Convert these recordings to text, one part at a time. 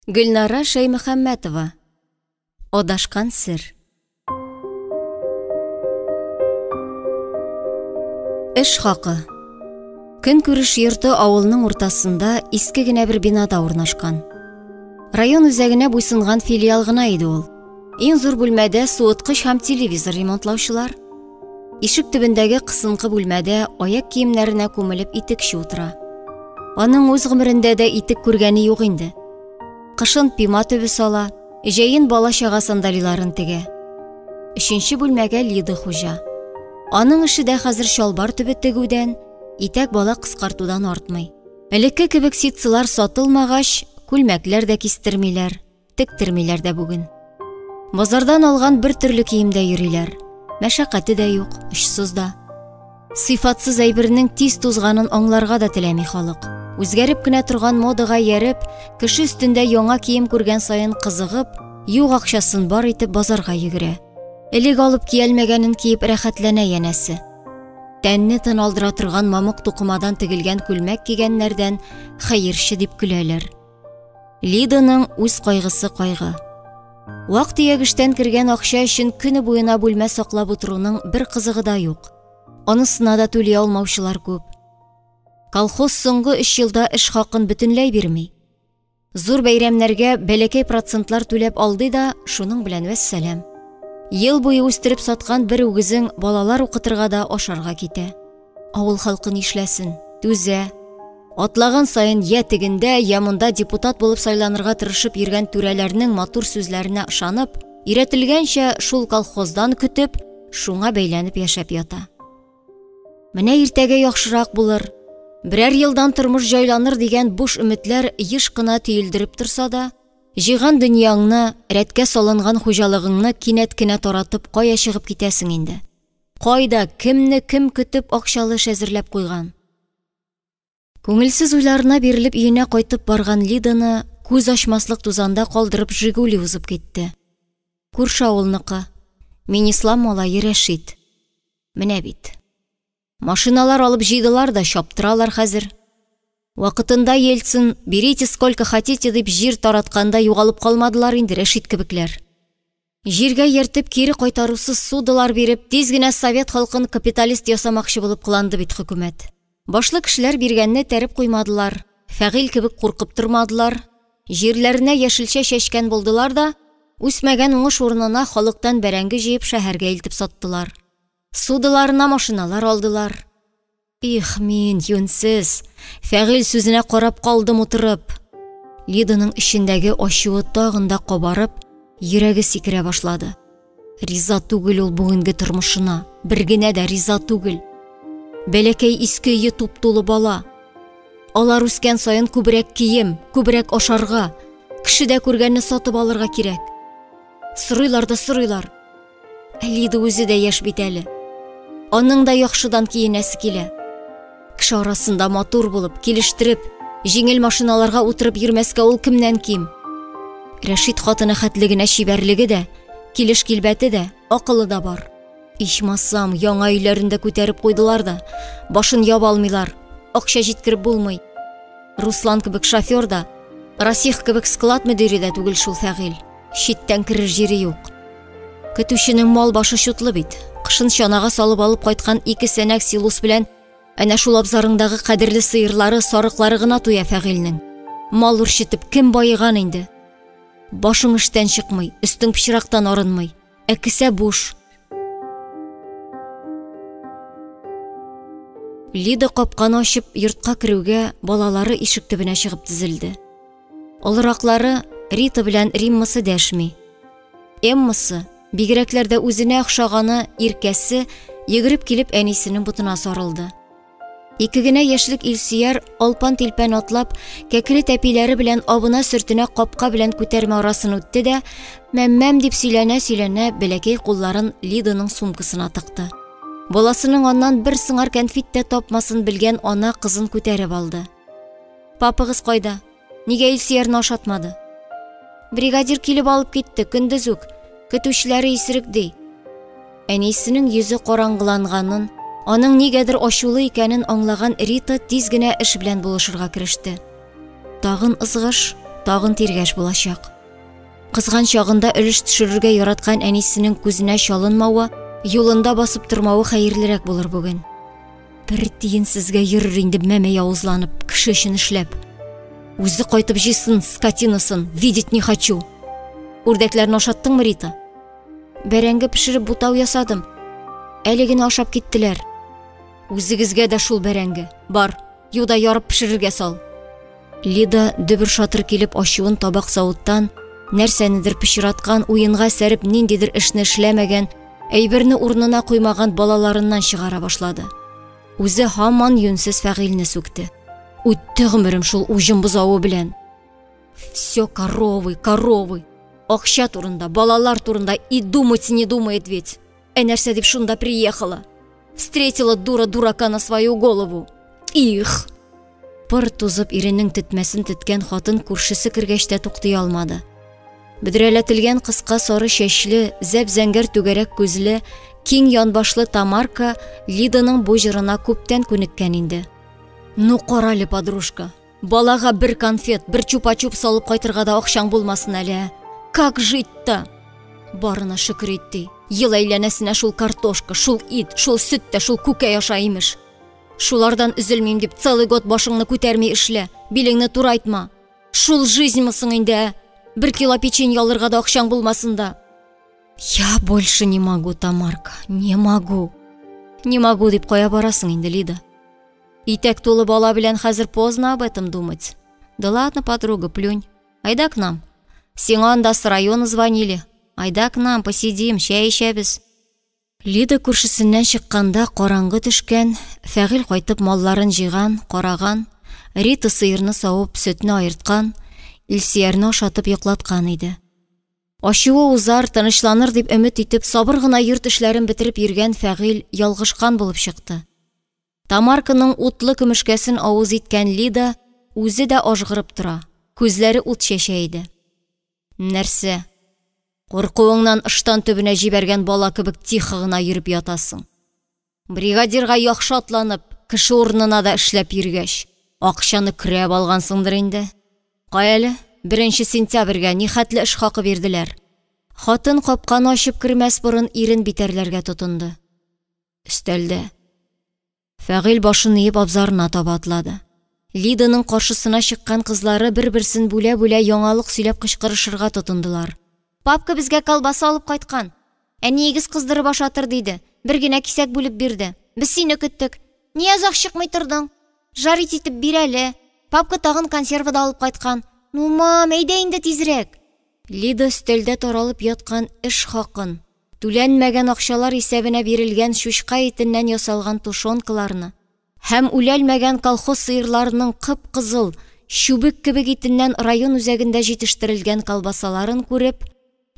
Гөлнара Шәймөхәммәтова. Адашкан сер. Эш хакы. Көнкүреш йорты авылның уртасында иске генә бер бинада урнашкан. Район үзәгенә буйсынган филиал гына иде ул. Иң зур бүлмәдә суыткыч һәм телевизор ремонтлаучылар, ишек төбендәге кысынкы бүлмәдә аяк киемнәренә күмелеп итекче утыра. Аның үз гомерендә дә итек күргәне юк инде. Кышын пима төбе сала, җәен бала-чага сандалиларын тегә. Өченче бүлмәгә Лида хуҗа. Аның эше дә хәзер чалбар төбе тегүдән, итәк бала кыскартудан артмый. Элекке кебек ситсылар сатылмагач, күлмәкләр дә кистермиләр. Тектермиләр дә бүген. Базардан алган бер төрле киемдә йөриләр. Мәшәкате дә юк, очсыз да. Сыйфатсыз әйбернең тиз тузганын аңларга да теләми халык. Үзгәреп кенә торган модага ияреп, кеше өстендә яңа кием күргән саен кызыгып, юк акчасын бар итеп базарга йөгерә. Элек алып киялмәгәнен киеп рәхәтләнә янәсе. Тәнне тын алдыра торган мамык тукымадан тегелгән күлмәк кигәннәрдән хәерче дип көләләр. Лиданың үз кайгысы кайгы. Вак-төяк эштән кергән акча өчен көне буена бүлмә саклап утыруның бер кызыгы да юк. Анысына да түли алмаучылар күп. Колхоз соңгы өч елда эш хакын бөтенләй бирми. Зур бәйрәмнәргә бәләкәй процентлар түләп алдый да, шуның белән вәссәлам. Ел буе үстереп саткан бер үгезең балалар укытырга да ашарга китә. Авыл халкы нишләсен? Түзә. Атлаган саен я тегендә, я монда депутат булып сайланырга тырышып йөргән түрәләрнең матур сүзләренә ышанып, өйрәтелгәнчә шул колхоздан көтеп, шуңа бәйләнеп яшәп ята. Менә иртәгә яхшырак булыр, берәр елдан тормыш җайланыр дигән буш өметләр еш кына төелдереп торса да, җыйган дөньяңны, рәткә салынган хуҗалыгыңны кинәт кенә таратып кая чыгып китәсең инде? Кайда, кемне кем көтеп акчалы эш әзерләп куйган? Күңелсез уйларына бирелеп өенә кайтып барган Лиданы күз ачмаслык тузанда калдырып Жигули узып китте. Күрше авылныкы. Минислам малае Рәшит. Менә бит. Машиналар алып җыйдылар да чаптыралар хәзер. Вакытында Ельцин «берите сколько хотите» дип җир таратканда югалып калмадылар инде Рәшит кебекләр. Җиргә ияртеп кире кайтарусыз ссудалар биреп, тиз генә совет халкын капиталист ясамакчы булып кыланды бит хөкүмәт. Башлы кешеләр биргәнне тәреп куймадылар, Фәгыйль кебек куркып тормадылар, җирләренә яшелчә чәчкән булдылар да, үсмәгән уңыш урынына халыктан бәрәңге җыеп шәһәргә илтеп саттылар. Ссудаларына машиналар алдылар. Их, мин, юньсез, Фәгыйль сүзенә карап калдым утырып. Лиданың эчендәге ачуы тагын да кабарып, йөрәге сикерә башлады. Риза түгел ул бүгенге тормышына, бер генә дә риза түгел. Бәләкәй иске өе туп-тулы бала. Алар үскән саен күбрәк кием, күбрәк ашарга, кешедә күргәнне сатып алырга кирәк. Сорыйлар да сорыйлар. Ә Лида үзе дә яшь бит әле. Аның да яхшыдан киенәсе килә. Кеше арасында матур булып, килештереп, җиңел машиналарга утырып йөрмәскә ул кемнән ким? Рәшит хатыны хәтле генә чибәрлеге дә, килеш-килбәте дә, акылы да бар. Ичмасам, яңа өйләрен дә күтәреп куйдылар да, башын яба алмыйлар, акча җиткереп булмый. Руслан кебек шофер да, Расих кебек склад мөдире дә түгел шул Фәгыйль. Читтән керер җире юк. Көтүченең мал башы чутлы бит. Кышын чанага салып алып кайткан ике сәнәк силос белән әнә шул абзарыңдагы кадерле сыерлары, сарыклары гына туя Фәгыйльнең. Мал үрчетеп кем баеган инде? Башың эштән чыкмый, өстең пычрактан арынмый. Ә кесә буш. Лида капканы ачып йортка керүгә балалары ишек төбенә чыгып тезелде. Олыраклары Рита белән Риммасы дәшми. Эммасы, бигрәкләр дә үзенә охшаганы, иркәсе, йөгереп килеп әнисенең ботына сарылды. Ике генә яшьлек Илсөяр алпан-тилпән атлап, кәкре тәпиләре белән абына-сөртенә капка белән күтәрмә арасын үтте дә, мәм-мәм дип сөйләнә-сөйләнә, бәләкәй кулларын Лиданың сумкасына тыкты. Баласының аннан бер сыңар кәнфит тә тапмасын белгән ана кызын күтәреп алды. Папагыз кайда? Нигә Илсөярне ашатмады? Бригадир килеп алып китте, көндез үк. Көтүчеләре исерек ди. Әнисенең йөзе караңгыланганын, аның нигәдер ачулы икәнен аңлаган Рита тиз генә эш белән булышырга кереште. Тагын ызгыш, Тагын тиргәш булачак. Кызган чагында өлеш төшерергә яраткан әнисенең күзенә чалынмавы, юлында басып тормавы хәерлерәк булыр бүген. Бер тиенсезгә йөрер инде мәмә явызланып, кеше өчен эшләп. Үзе кайтып җыйсын скотинасын, видеть не хочу. Үрдәкләрне ашаттыңмы, Рита? Бәрәңге пешереп бутау ясадым. Әле генә ашап киттеләр. Үзегезгә дә шул бәрәңге. Бар, юда ярып пешерергә сал. Лида дөбер-шатыр килеп ачуын табак-савыттан, нәрсәнедер пычраткан, уенга сәреп ниндидер эшне эшләмәгән, әйберне урынына куймаган балаларыннан чыгара башлады. Үзе һаман юньсез Фәгыйльне сүкте. Үтте гомерем шул уҗым бозавы белән. Все коровы, коровы. Акча турында, балалар турында и думать не думает ведь. Ә нәрсә дип шунда приехала? Встретила дура дурака на свою голову. Их! Пыр тузып иренең тетмәсен теткән хатын күршесе кергәч тә туктый алмады. Бөдрәләтелгән кыска сары чәчле, зәп-зәңгәр түгәрәк күзле, киң янбашлы Тамарка Лиданың бу җырына күптән күнеккән инде. Ну, карале, подружка, Балага бер конфет, бер чупа-чуп салып кайтырга да акчаң булмасын әле, ә? Как жить-то? Барына шөкер ит, ди. Ел әйләнәсенә шул картошка, шул ит, шул сөт тә, шул күкәй аша, имеш. Шулардан өзелмим дип, целый год башыңны күтәрми эшлә, билеңне турайтма. Шул жизньмы соң инде, ә? Бер кило печенье алырга да акчаң булмасын да. Я больше не могу, Тамарка, не могу. Не могу дип кая барасың инде, Лида? Итәк тулы бала белән хәзер поздно об этом думать. Да ладно, подруга, плюнь. Айда к нам. Сиңа анда с района звонили. Айда к нам, посидим, чәй эчәбез. Лида күршесеннән чыкканда караңгы төшкән, Фәгыйль кайтып малларын җыйган, караган, Рита сыерны савып, сөтне аерткан, Илсөярне ашатып йоклаткан иде. Ачуы узар, тынычланыр дип өмет итеп, сабыр гына йорт эшләрен бетереп йөргән Фәгыйль ялгышкан булып чыкты. Тамарканың утлы көмешкәсен авыз иткән Лида үзе дә ажгырып тора, күзләре ут чәчә иде. Нәрсә? Куркуыңнан ыштан төбенә җибәргән бала кебек тихо гына йөреп ятасың. Бригадирга яхшы атланып, кеше урынына да эшләп йөргәч, акчаны көрәп алгансыңдыр инде. Каяле, беренче сентябрьгә нихәтле эш хакы бирделәр? Хатын капканы ачып кермәс борын ирен битәрләргә тотынды. Өстәлдә. Фәгыйль башын иеп абзарына таба атлады. Лиданың каршысына чыккан кызлары бер-берсен бүлә-бүлә яңалык сөйләп кычкырышырга тотындылар. Папка безгә колбаса алып кайткан. Әниегез кыздырып ашатыр диде. Бер генә кисәк бүлеп бирде. Без сине көттек. Ни озак чыкмый тордың? Жарить итеп бир әле. Папка тагын консерва да алып кайткан. Ну, мам, әйдә инде тизрәк. Лида өстәлдә таралып яткан эш хакын, түләнмәгән акчалар исәбенә бирелгән чучка итеннән ясалган тушенкаларны һәм үләлмәгән колхоз сыерларының кып-кызыл, чүбек кебек итеннән район үзәгендә җитештерелгән колбасаларын күреп,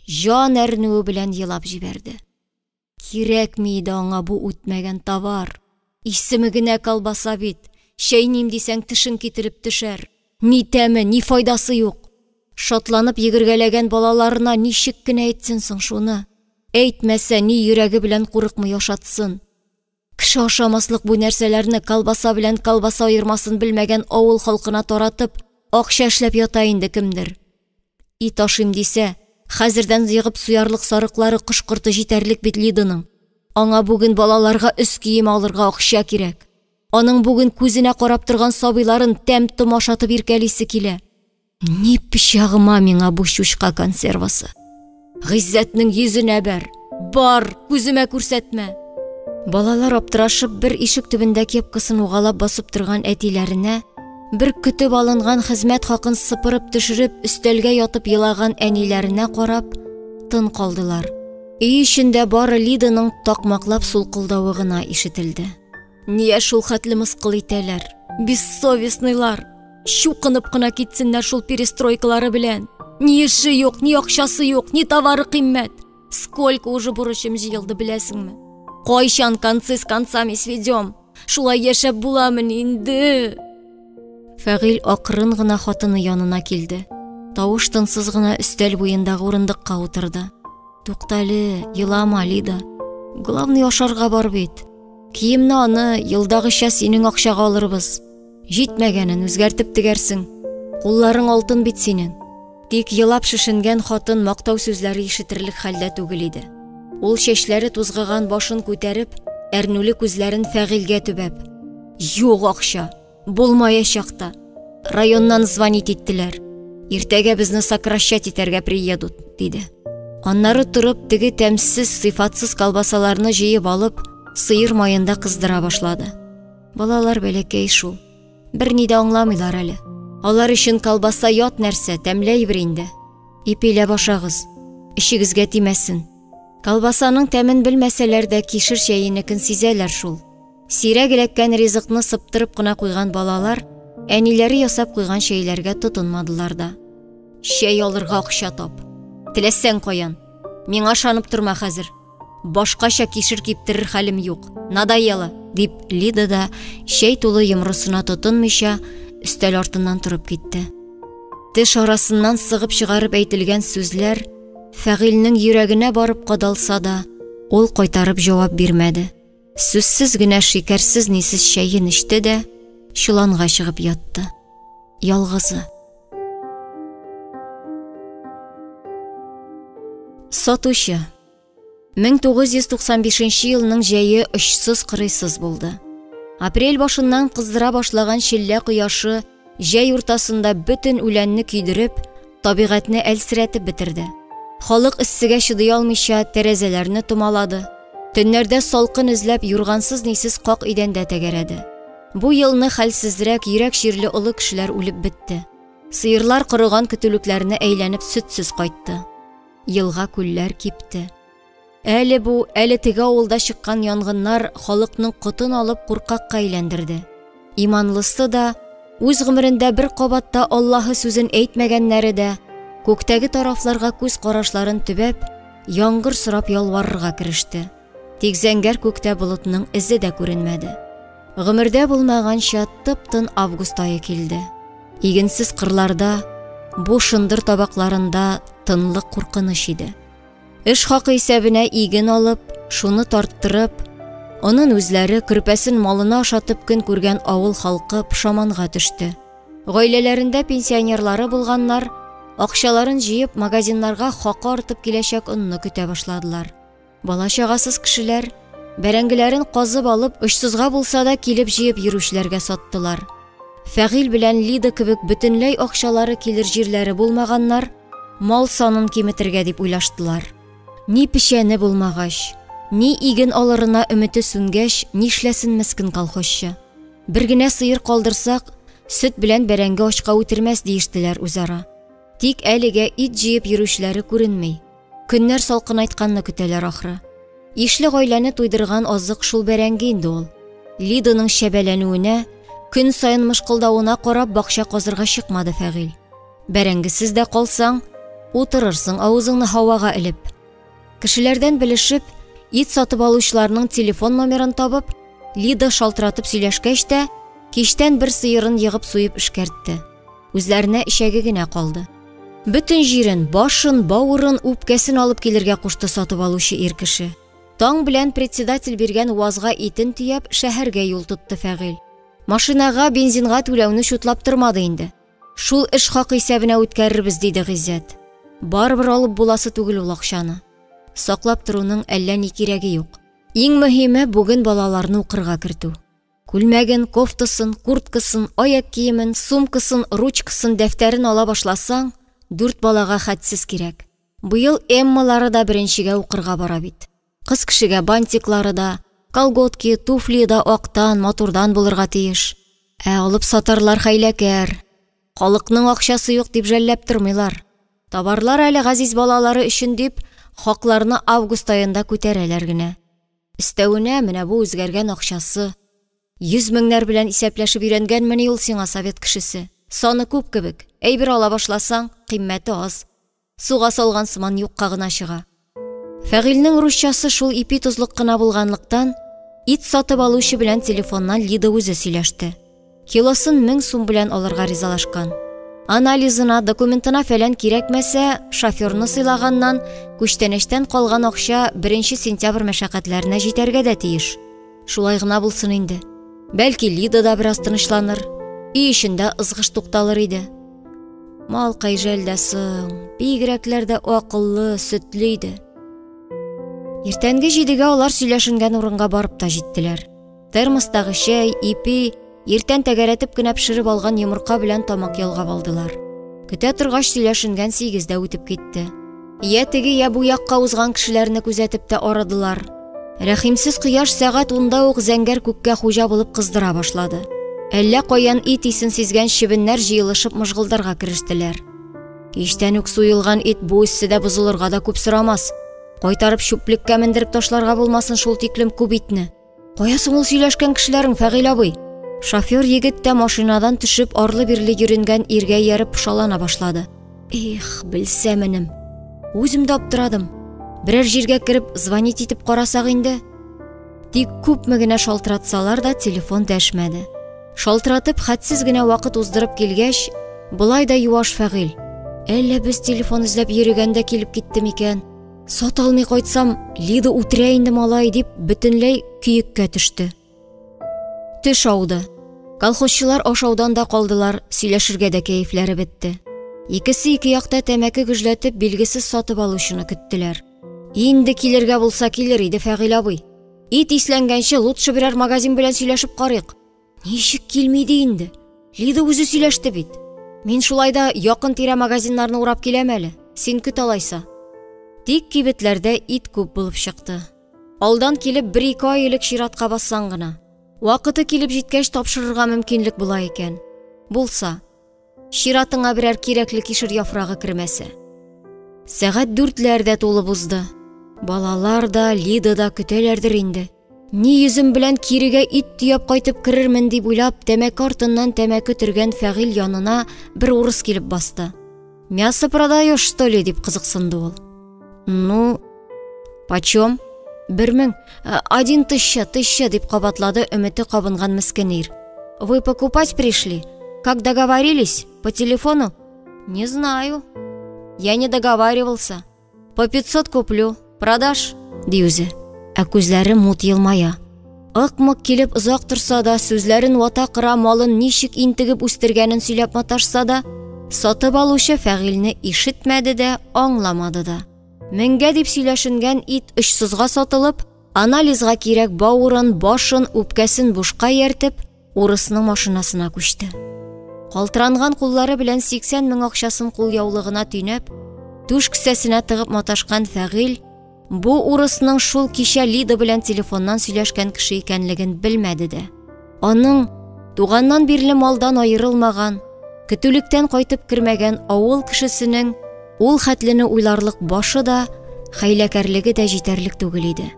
җан әрнүе белән елап җибәрде. Кирәкми иде аңа бу үтмәгән товар. Исеме генә колбаса бит. Чәйним дисәң, тешең кителеп төшәр. Ни тәме, ни файдасы юк. Шатланып йөгергәләгән балаларына ничек кенә әйтсен соң шуны? Әйтмәсә, ни йөрәге белән курыкмый ашатсын? Кеше ашамаслык бу нәрсәләрне колбаса белән колбаса аермасын белмәгән авыл халкына таратып, акча эшләп ята инде кемдер. Ит ашыйм дисә, хәзердән егып суярлык сарыклары, кош-корты җитәрлек бит Лиданың. Аңа бүген балаларга өс киеме алырга акча кирәк. Аның бүген күзенә карап торган сабыйларын тәм-том ашатып иркәлисе килә. Ни пычагыма миңа бу чучка консервасы? Гыйззәтнең йөзенә бәр. Бар, күземә күрсәтмә. Балалар аптырашып бер ишек төбендә кепкасын угалап басып торган әтиләренә, бер көтеп алынган хезмәт хакын сыпырып төшереп өстәлгә ятып елаган әниләренә карап, тын калдылар. Өй эчендә бары Лиданың такмаклап сулкылдавы гына ишетелде. Нигә шул хәтле мыскыл итәләр? Бессовестныйлар! Чукынып кына китсеннәр шул перестройкалары белән. Ни эше юк, ни акчасы юк, ни товары кыйммәт. Сколько уже бурычым җыелды, беләсеңме? Кайчан концы с концами сведем? Шулай яшәп буламыни инде? Фәгыйль акрын гына хатыны янына килде. Тавыш тынсыз гына өстәл буендагы урындыкка утырды. Туктале, елама, Лида. Главный ашарга бар бит. Киемне аны елдагыча синең акчага алырбыз. Җитмәгәнен үзгәртеп тегәрсең. Кулларың алтын бит синең. Тик елап шешенгән хатын мактау сүзләре ишетерлек хәлдә түгел иде. Ул чәчләре тузгыган башын күтәреп, әрнүле күзләрен Фәгыйльгә төбәп: "Юк акча, булмаячак та. Районнан звонить иттеләр. Иртәгә безне сокращать итәргә приедут", диде. Аннары торып, теге тәмсез, сыйфатсыз колбасаларны җыеп алып, сыер маенда кыздыра башлады. Балалар бәләкәй шул. Берни дә аңламыйлар әле. Алар өчен колбаса ят нәрсә, тәмле әйбер инде. Ипиләп ашагыз, эчегезгә тимәсен. Колбасаның тәмен белмәсәләр дә, кишер чәенекен сизәләр шул. Сирәк эләккән ризыкны сыптырып кына куйган балалар әниләре ясап куйган чәйләргә тотынмадылар да. Чәй алырга акча тап. Теләсәң каян. Миңа ышанып торма хәзер. Башкача кишер киптерер хәлем юк. Надоело, дип Лида да чәй тулы йомрысына тотынмыйча өстәл артыннан торып китте. Теш арасыннан сыгып чыгарып әйтелгән сүзләр Фәгыйльнең йөрәгенә барып кадалса да, ул кайтарып җавап бирмәде. Сүзсез генә шикәрсез-нисез чәен эчте дә чоланга чыгып ятты. Ялгызы. Сатучы. 1995 елның җәе очсыз-кырыйсыз булды. Апрель башыннан кыздыра башлаган челлә кояшы җәй уртасында бөтен үләнне көйдереп, табигатьне әлсерәтеп бетерде. Халык эссегә чыдый алмыйча тәрәзәләрне томалады. Төннәрдә салкын эзләп юргансыз-нисез как идәндә тәгәрәде. Бу елны хәлсезрәк, йөрәк чирле олы кешеләр үлеп бетте. Сыерлар корыган көтүлекләрне әйләнеп сөтсез кайтты. Елга-күлләр кипте. Әле бу, әле теге авылда чыккан янгыннар халыкның котын алып куркакка әйләндерде. Иманлысы да, үз гомерендә бер кабат та Аллаһы сүзен әйтмәгәннәре дә, күктәге тарафларга күз карашларын төбәп, яңгыр сорап ялварырга кереште. Тик зәңгәр күктә болытның эзе дә күренмәде. Гомердә булмаганча тып-тын август ае килде. Игенсез кырларда, буш ындыр табакларында тынлык куркыныч иде. Эш хакы исәбенә иген алып, шуны тарттырып, онын үзләре, көрпәсен малына ашатып көн күргән авыл халкы пошаманга төште. Гаиләләрендә пенсионерлары булганнар, акчаларын җыеп, магазиннарга хакы артып киләчәк онны көтә башладылар. Бала-чагасыз кешеләр, бәрәңгеләрен казып алып, очсызга булса да килеп җыеп йөрүчеләргә саттылар. Фәгыйль белән Лида кебек бөтенләй акчалары килер җирләре булмаганнар, мал санын киметергә дип уйлаштылар. Ни печәне булмагач, ни иген алырына өмете сүнгәч, нишләсен мескен колхозчы? Бер генә сыер калдырсак, сөт белән бәрәңге ачка үтермәс, диештеләр үзара. Тик әлегә ит җыеп йөрүчеләре күренми. Көннәр салкынайтканны көтәләр ахры. Ишле гаиләне туйдырган азык шул бәрәңге инде ул. Лиданың чәбәләнүенә, көн саен мышкылдавына карап бакча казырга чыкмады Фәгыйль. Бәрәңгесез дә калсаң, утырырсың авызыңны һавага элеп. Кешеләрдән белешеп, ит сатып алучыларның телефон номерын табып, Лида шалтыратып сөйләшкәч тә, кичтән бер сыерын егып суеп эшкәртте. Үзләренә эчәге генә калды. Бөтен җирен, башын, бавырын, үпкәсен алып килергә кушты сатып алучы ир кеше. Таң белән председатель биргән УАЗга итен төяп, шәһәргә юл тотты Фәгыйль. Машинага, бензинга түләүне чутлап тормады инде. Шул эш хакы исәбенә үткәрербез, диде Гыйззәт. Барыбер алып буласы түгел ул акчаны. Саклап торуның әллә ни кирәге юк. Иң мөһиме, бүген балаларны укырга кертү. Күлмәген, кофтасын, курткасын, аяк киемен, сумкасын, ручкасын, дәфтәрен ала башласаң, дүрт балага хәтсез кирәк. Быел Эммалары да беренчегә укырга бара бит. Кыз кешегә бантиклары да, колготки, туфли да актан, матурдан булырга тиеш. Ә алып сатарлар хәйләкәр. Халыкның акчасы юк дип жәлләп тормыйлар. Табарлар әле газиз балалары өчен дип, хакларны август аенда күтәрәләр генә. Өстәвенә менә бу үзгәргән акчасы. Йөз меңнәр белән исәпләшеп өйрәнгәнмени ул сиңа совет кешесе? Саны күп кебек, әйбер ала башласаң, кыйммәте аз. Суга салган сыман юкка гына чыга. Фәгыйльнең русчасы шул ипи тозлык кына булганлыктан, ит сатып алучы белән телефоннан Лида үзе сөйләште. Килосын 1000 сум белән алырга ризалашкан. Анализына, документына фәлән кирәкмәсә, шоферны сыйлаганнан, күчтәнәчтән калган акча 1 сентябрь мәшәкатьләренә җитәргә дә тиеш. Шулай гына булсын инде. Бәлки Лида да бераз тынычланыр, өй эчендә ызгыш тукталыр иде. Малкай жәл дә соң, бигрәкләр дә акыллы, сөтле иде. Иртәнге җидегә алар сөйләшенгән урынга барып та җиттеләр. Термостагы чәй, ипи, иртән тәгәрәтеп кенә пешереп алган йомырка белән тамак ялгап алдылар. Көтә торгач сөйләшенгән сигез дә үтеп китте. Йә теге, йә бу якка узган кешеләрне күзәтеп тә арыдылар. Рәхимсез кояш сәгать унда ук зәңгәр күккә хуҗа булып кыздыра башлады. Әллә каян ит исен сизгән чебеннәр җыелышып мыжгылдарга керештеләр. Кичтән үк суелган ит бу эсседә бозылырга да күп сорамас. Кайтарып чүплеккә мендереп ташларга булмасын шул тиклем күп итне. Кая соң ул сөйләшкән кешеләрең, Фәгыйль абый? Шофер егет тә машинадан төшеп, арлы-бирле йөренгән иргә ияреп пошалана башлады. Эх, белсәм, энем. Үзем дә аптырадым. Берәр җиргә кереп, звонить итеп карасак инде. Тик күпме генә шалтыратсалар да, телефон дәшмәде. Шалтыратып, хәтсез генә вакыт уздырып килгәч, болай да юаш Фәгыйль. Әллә без телефон эзләп йөрегәндә килеп китте микән? Сата алмый кайтсам, Лида үтерә инде малай, дип бөтенләй көеккә төште. Төш ауды. Колхозчылар ашаудан да калдылар, сөйләшергә дә кәефләре бетте. Икесе ике якта тәмәке гөжләтеп, билгесез сатып алучыны көттеләр. Инде килергә булса килер иде Фәгыйль абый. Ит исләнгәнче лучше берәр магазин белән сөйләшеп карыйк. Ничек килми ди инде? Лида үзе сөйләште бит. Мин шулай да якын-тирә магазиннарны урап киләм әле. Син көт алайса. Тик кибетләрдә ит күп булып чыкты. Алдан килеп бер-ике ай элек чиратка бассаң гына. Вакыты килеп җиткәч тапшырырга мөмкинлек була икән. Булса. Чиратыңа берәр кирәкле кишер яфрагы кермәсә. Сәгать дүртләр дә тулып узды. Балалар да, Лида да көтәләрдер инде. Ни йөзем белән кирегә ит төяп кайтып керермен дип уйлап, тәмәке артыннан тәмәке төргән Фәгыйль янына бер урыс килеп басты. Мясо продаешь, что ли? дип кызыксынды ул. Ну, почем? 1000, один тысяча, тысяча, дип кабатлады өмете кабынган мескен ир. Вы покупать пришли? Как договорились? По телефону? Не знаю. Я не договаривался. По 500 куплю. Продашь? Ди үзе. Ә күзләре мут елмая. Ык-мык килеп озак торса да, сүзләрен вата-кыра малын ничек интегеп үстергәнен сөйләп маташса да, сатып алучы Фәгыйльне ишетмәде дә, аңламады да. Меңгә дип сөйләшенгән ит очсызга сатылып, анализга кирәк бавырын, башын, үпкәсен бушка ияртеп, урысның машинасына күчте. Калтыранган куллары белән 80 мең акчасын кулъяулыгына төйнәп, түш кесәсенә тыгып маташкан Фәгыйль бу урысның шул кичә Лида белән телефоннан сөйләшкән кеше икәнлеген белмәде дә. Аның туганнан бирле малдан аерылмаган, көтүлектән кайтып кермәгән авыл кешесенең ул хәтлене уйларлык башы да, хәйләкәрлеге дә җитәрлек түгел иде.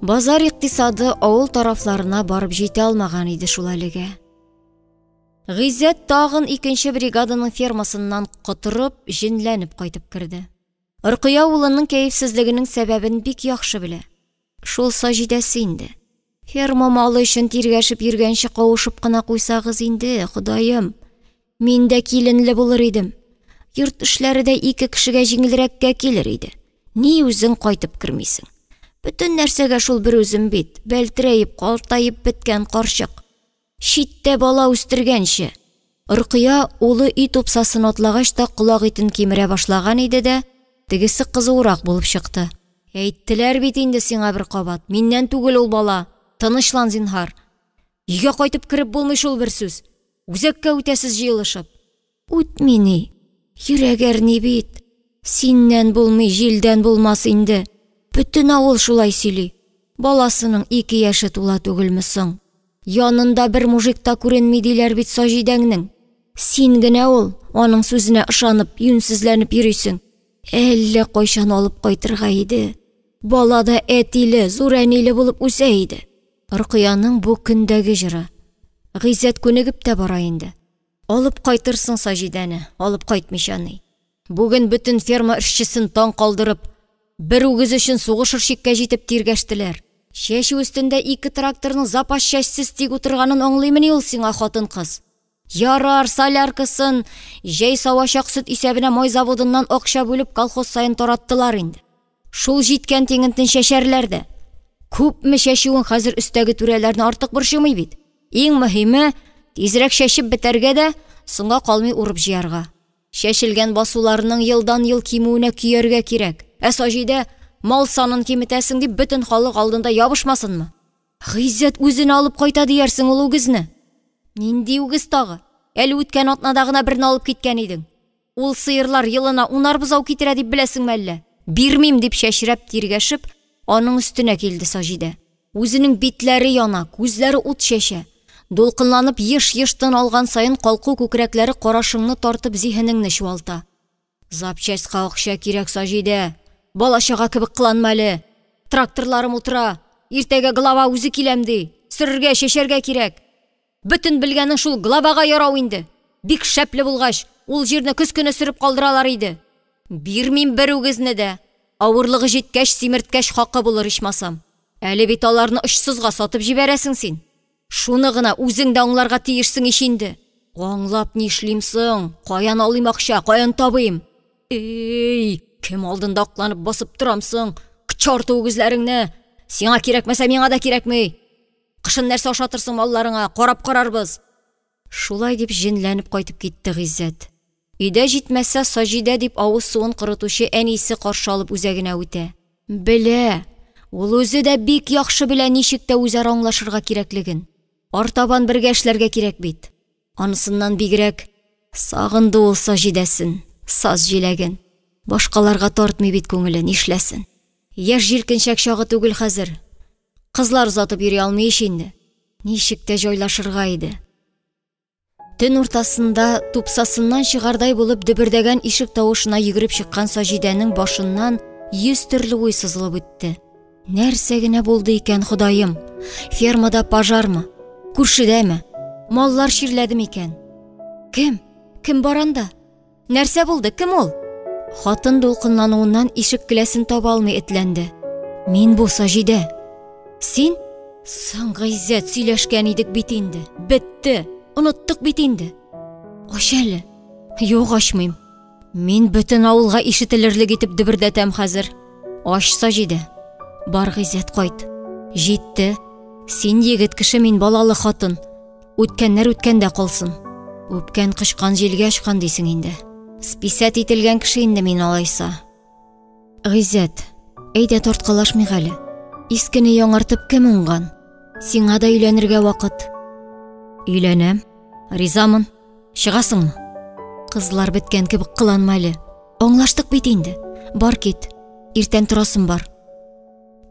Базар икътисады авыл тарафларына барып җитә алмаган иде шул әлегә. Гыйззәт тагын икенче бригаданың фермасыннан котырып, җенләнеп кайтып керде. Ркыя улының кәефсезлегенең сәбәбен бик яхшы белә. Шул Саҗидәсе инде. Ферма малы өчен тиргәшеп йөргәнче кавышып кына куйсагыз инде, Ходаем. Мин дә киленле булыр идем. Йорт эшләре дә ике кешегә җиңелрәккә килер иде. Ни үзең кайтып кермисең? Бөтен нәрсәгә шул бер үзем бит, бәлтерәеп, картаеп беткән карчык. Читтә бала үстергәнче. Ркыя улы өй тупсасын атлагач та колак итен кимерә башлаган иде дә, тегесе кызуырак булып чыкты. Әйттеләр бит инде сиңа бер кабат, миннән түгел ул бала. Тынычлан, зинһар. Өйгә кайтып кереп булмый шул бер сүз. Үзәккә үтәсез җыелышып. Үтми ни, йөрәк әрни бит. Синнән булмый, җилдән булмас инде. Бөтен авыл шулай сөйли. Баласының 2 яше тула түгелме соң? Янында бер мужик та күренми диләр бит Саҗидәңнең. Син генә ул, аның сүзенә ышанып, юньсезләнеп йөрисең. Әллә кайчан алып кайтырга иде. Бала да әтиле, зур әниле булып үсә иде. Ркыяның бу көндәге җыры. Гыйззәт күнегеп тә бара инде. Алып кайтырсың Саҗидәне, алып кайтмыйча ни. Бүген бөтен ферма эшчесен таң калдырып, бер үгез өчен сугышыр чиккә җитеп тиргәштеләр. Чәчү өстендә 2 тракторның запас чәчсез тик утырганын аңлыймыни ул сиңа, хатын-кыз? Ярар, соляркасын, җәй савачак сөт исәбенә май заводыннан акча бүлеп колхоз саен тараттылар инде. Шул җиткән тиңентен чәчәрләр дә. Күпме чәчүен хәзер өстәге түрәләрне артык борчымый бит. Иң мөһиме, тизрәк чәчеп бетәргә дә, соңга калмый урып җыярга. Чәчелгән басуларның елдан-ел кимүенә көяргә кирәк. Ә Саҗидә, мал санын киметәсең дип, бөтен халык алдында ябышмасынмы? Гыйззәт үзенә алып кайта диярсең ул үгезне. Нинди үгез тагы? Әле үткән атнада гына берне алып киткән идең. Ул сыерлар елына унар бозау китерә дип беләсеңме әллә? Бирмим, дип чәчрәп, тиргәшеп, аның өстенә килде Саҗидә. Үзенең битләре яна, күзләре ут чәчә. Дулкынланып еш-еш тын алган саен калку күкрәкләре карашыңны тартып зиһенеңне чуалта. Запчастька акча кирәк, Саҗидә. Бала-чага кебек кыланма әле. Тракторларым утыра. Иртәгә глава үзе киләм ди. Сөрергә, чәчәргә кирәк. Бөтен белгәнең шул главага ярау инде. Бик шәпле булгач, ул җирне көз көне сөреп калдыралар иде. Бирмим бер үгезне дә. Авырлыгы җиткәч, симерткәч хакы булыр ичмасам. Әле бит аларны очсызга сатып җибәрәсең син. Шуны гына үзең дә аңларга тиешсең ич инде. Аңлап нишлим соң? Каян алыйм акча, каян табыйм? Эй, кем алдында акланып басып торам соң? К чорту үгезләреңне! Сиңа кирәкмәсә, миңа да кирәкми. Кышын нәрсә ашатырсың малларыңа, карап карарбыз. Шулай дип җенләнеп кайтып китте Гыйззәт. Өйдә җитмәсә, Саҗидә дип авыз суын корытучы әнисе каршы алып үзәгенә үтә. Белә, ул үзе дә бик яхшы белә ничек тә үзара аңлашырга кирәклеген. Артабан бергә эшләргә кирәк бит. Анысыннан бигрәк, сагынды ул Саҗидәсен, саз җиләген. Башкаларга тартмый бит күңеле, нишләсен. Яшь җилкенчәк чагы түгел хәзер. Кызлар озатып йөри алмый ич инде. Ничек тә җайлашырга иде. Төн уртасында тупсасыннан чыгардай булып дөбердәгән ишек тавышына йөгереп чыккан Саҗидәнең башыннан йөз төрле уй сызылып үтте. Нәрсә генә булды икән, Ходаем? Фермада пожармы? Күршедәме? Маллар чирләде микән? Кем? Кем бар анда? Нәрсә булды? Кем ул? Хатын дулкынлануыннан ишек келәсен таба алмый этләнде. Мин бу, Саҗидә. Син? Соң, Гыйззәт, сөйләшкән идек бит инде. Бетте. Оныттык бит инде. Ач әле. Юк, ачмыйм. Мин бөтен авылга ишетелерлек итеп дөбердәтәм хәзер. Ач, Саҗидә. Бар, Гыйззәт, кайт. Җитте. Син егет кеше, мин балалы хатын. Үткәннәр үткәндә калсын. Үпкән кычкан җилгә очкан дисең инде. Списать ителгән кеше инде мин алайса. Гыйззәт, әйдә тарткалашмыйк әле. Искене яңартып кем уңган? Сиңа да өйләнергә вакыт. Өйләнәм. Ризамын. Чыгасыңмы? Кызлар беткән кебек кыланма әле. Аңлаштык бит инде. Бар кит. Иртән торасым бар.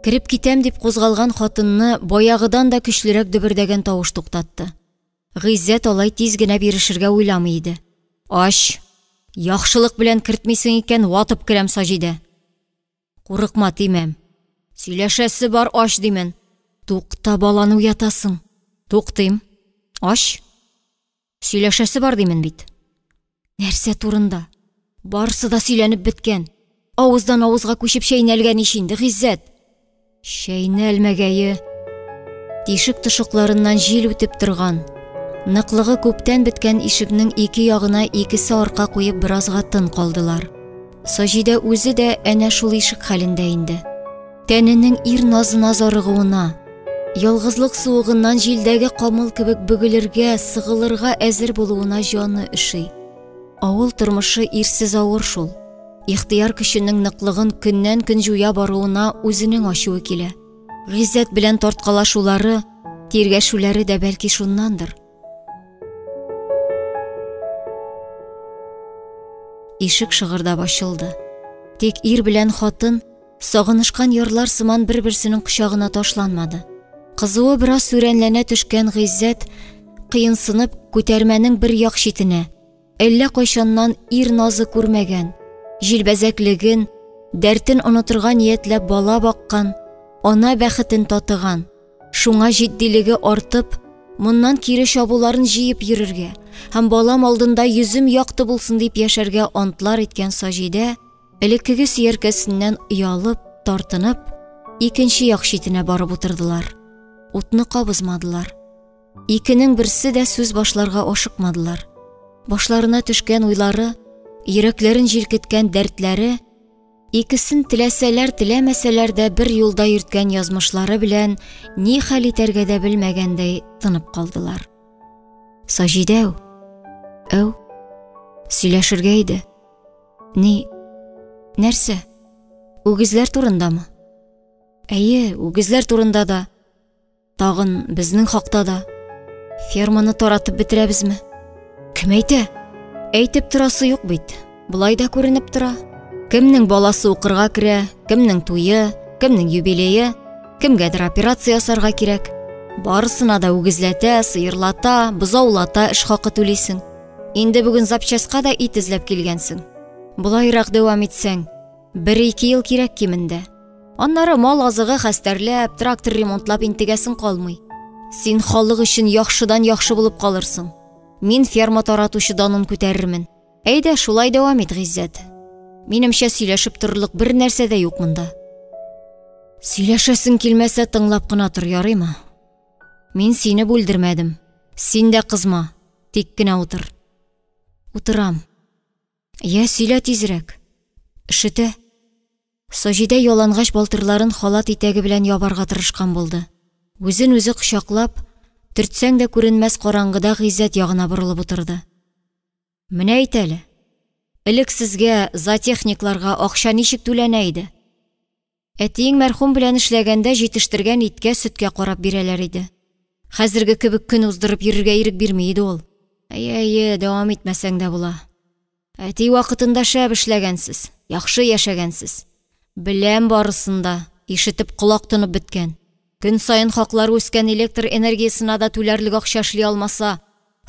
Кереп китәм дип кузгалган хатынны баягыдан да көчлерәк дөбердәгән тавыш туктатты. Гыйззәт алай тиз генә бирешергә уйламый иде. Ач! Яхшылык белән кертмисең икән, ватып керәм, Саҗидә. Курыкма, тимәм. Сөйләшәсе бар, ач димен. Тукта, баланы уятасың. Туктыйм. Ач. Сөйләшәсе бар димен бит. Нәрсә турында? Барысы да сөйләнеп беткән. Авыздан авызга күчеп чәйнәлгән ич инде, Гыйззәт. Чәйнәлмәгәе. Тишек тошыкларыннан җил үтеп торган, ныклыгы күптән беткән ишекнең ике ягына икесе арка куеп беразга тын калдылар. Саҗидә үзе дә әнә шул ишек хәлендә инде. Тәненең ир назына зарыгуына, ялгызлык суыгыннан җилдәге камыл кебек бөгелергә, сыгылырга әзер булуына җаны өши. Авыл тормышы ирсез авыр шул. Ихтыяр көченең ныклыгын көннән-көн җуя баруына үзенең ачуы килә. Гыйззәт белән тарткалашулары, тиргәшүләре дә бәлки шуннандыр. Ишек шыгырдап ачылды. Тик ир белән хатын Сагынышкан ярлар сыман бер-берсенең кочагына ташланмады. Кызуы бераз сүрәнләнә төшкән Гыйззәт, кыенсынып, күтәрмәнең бер як читенә, әллә кайчаннан ир назы күрмәгән, җилбәзәклеген, дәртен онытырга ниятләп бала баккан, ана бәхетен татыган, шуңа җитдилеге артып, моннан кире чабуларын җыеп йөрергә һәм балам алдында йөзем якты булсын дип яшәргә антлар иткән Саҗидә, Элеккеге сөяркәсеннән оялып, тартынып, икенче як читенә барып утырдылар. Утны кабызмадылар. Икенең берсе дә сүз башларга ашыкмадылар. Башларына төшкән уйлары, йөрәкләрен җилкеткән дәртләре, икесен теләсәләр-теләмәсәләр дә бер юлда йөрткән язмышлары белән ни хәл итәргә дә белмәгәндәй тынып калдылар. Саҗидә, әү. Сөйләшергә иде. Ни? Нәрсә? Үгезләр турындамы? Әйе, үгезләр турында да. Тагын безнең хакта да. Ферманы таратып бетерәбезме? Кем әйтә? Әйтеп торасы юк бит. Болай да күренеп тора. Кемнең баласы укырга керә, кемнең туе, кемнең юбилее, кемгәдер операция ясарга кирәк. Барысына да үгезләтә, сыерлата, бозаулата эш хакы түлисең. Инде бүген запчастька да ит эзләп килгәнсең. Болайрак дәвам итсәң, бер-ике ел кирәк кимендә. Аннары мал азыгы хәстәрләп, трактор ремонтлап интегәсең калмый. Син халык өчен яхшыдан яхшы булып калырсың. Мин ферма таратучы данын күтәрермен. Әйдә, шулай дәвам ит, Гыйззәт. Минемчә, сөйләшеп торырлык бер нәрсә дә юк монда. Сөйләшәсең килмәсә, тыңлап кына тор, ярыймы? Мин сине бүлдермәдем. Син дә кызма, тик кенә утыр. Утырам. Я, сөйлә тизрәк. Өшетә. Саҗидә ялангач балтырларын халат итәге белән ябарга тырышкан булды. Үзен үзе кочаклап, төртсәң дә күренмәс караңгыда Гыйззәт ягына борылып утырды. Менә әйт әле, элек сезгә, зоотехникларга, акча ничек түләнә иде? Әтиең мәрхүм белән эшләгәндә җитештергән иткә, сөткә карап бирәләр иде. Хәзерге кебек көн уздырып йөрергә ирек бирми иде ул. Әйе, әйе, дәвам итмәсәң дә була. Әти вакытында шәп эшләгәнсез, яхшы яшәгәнсез. Беләм барысын да, ишетеп колак тонып беткән. Көн саен хаклары үскән электр энергиясенә дә түләрлек акча эшли алмаса,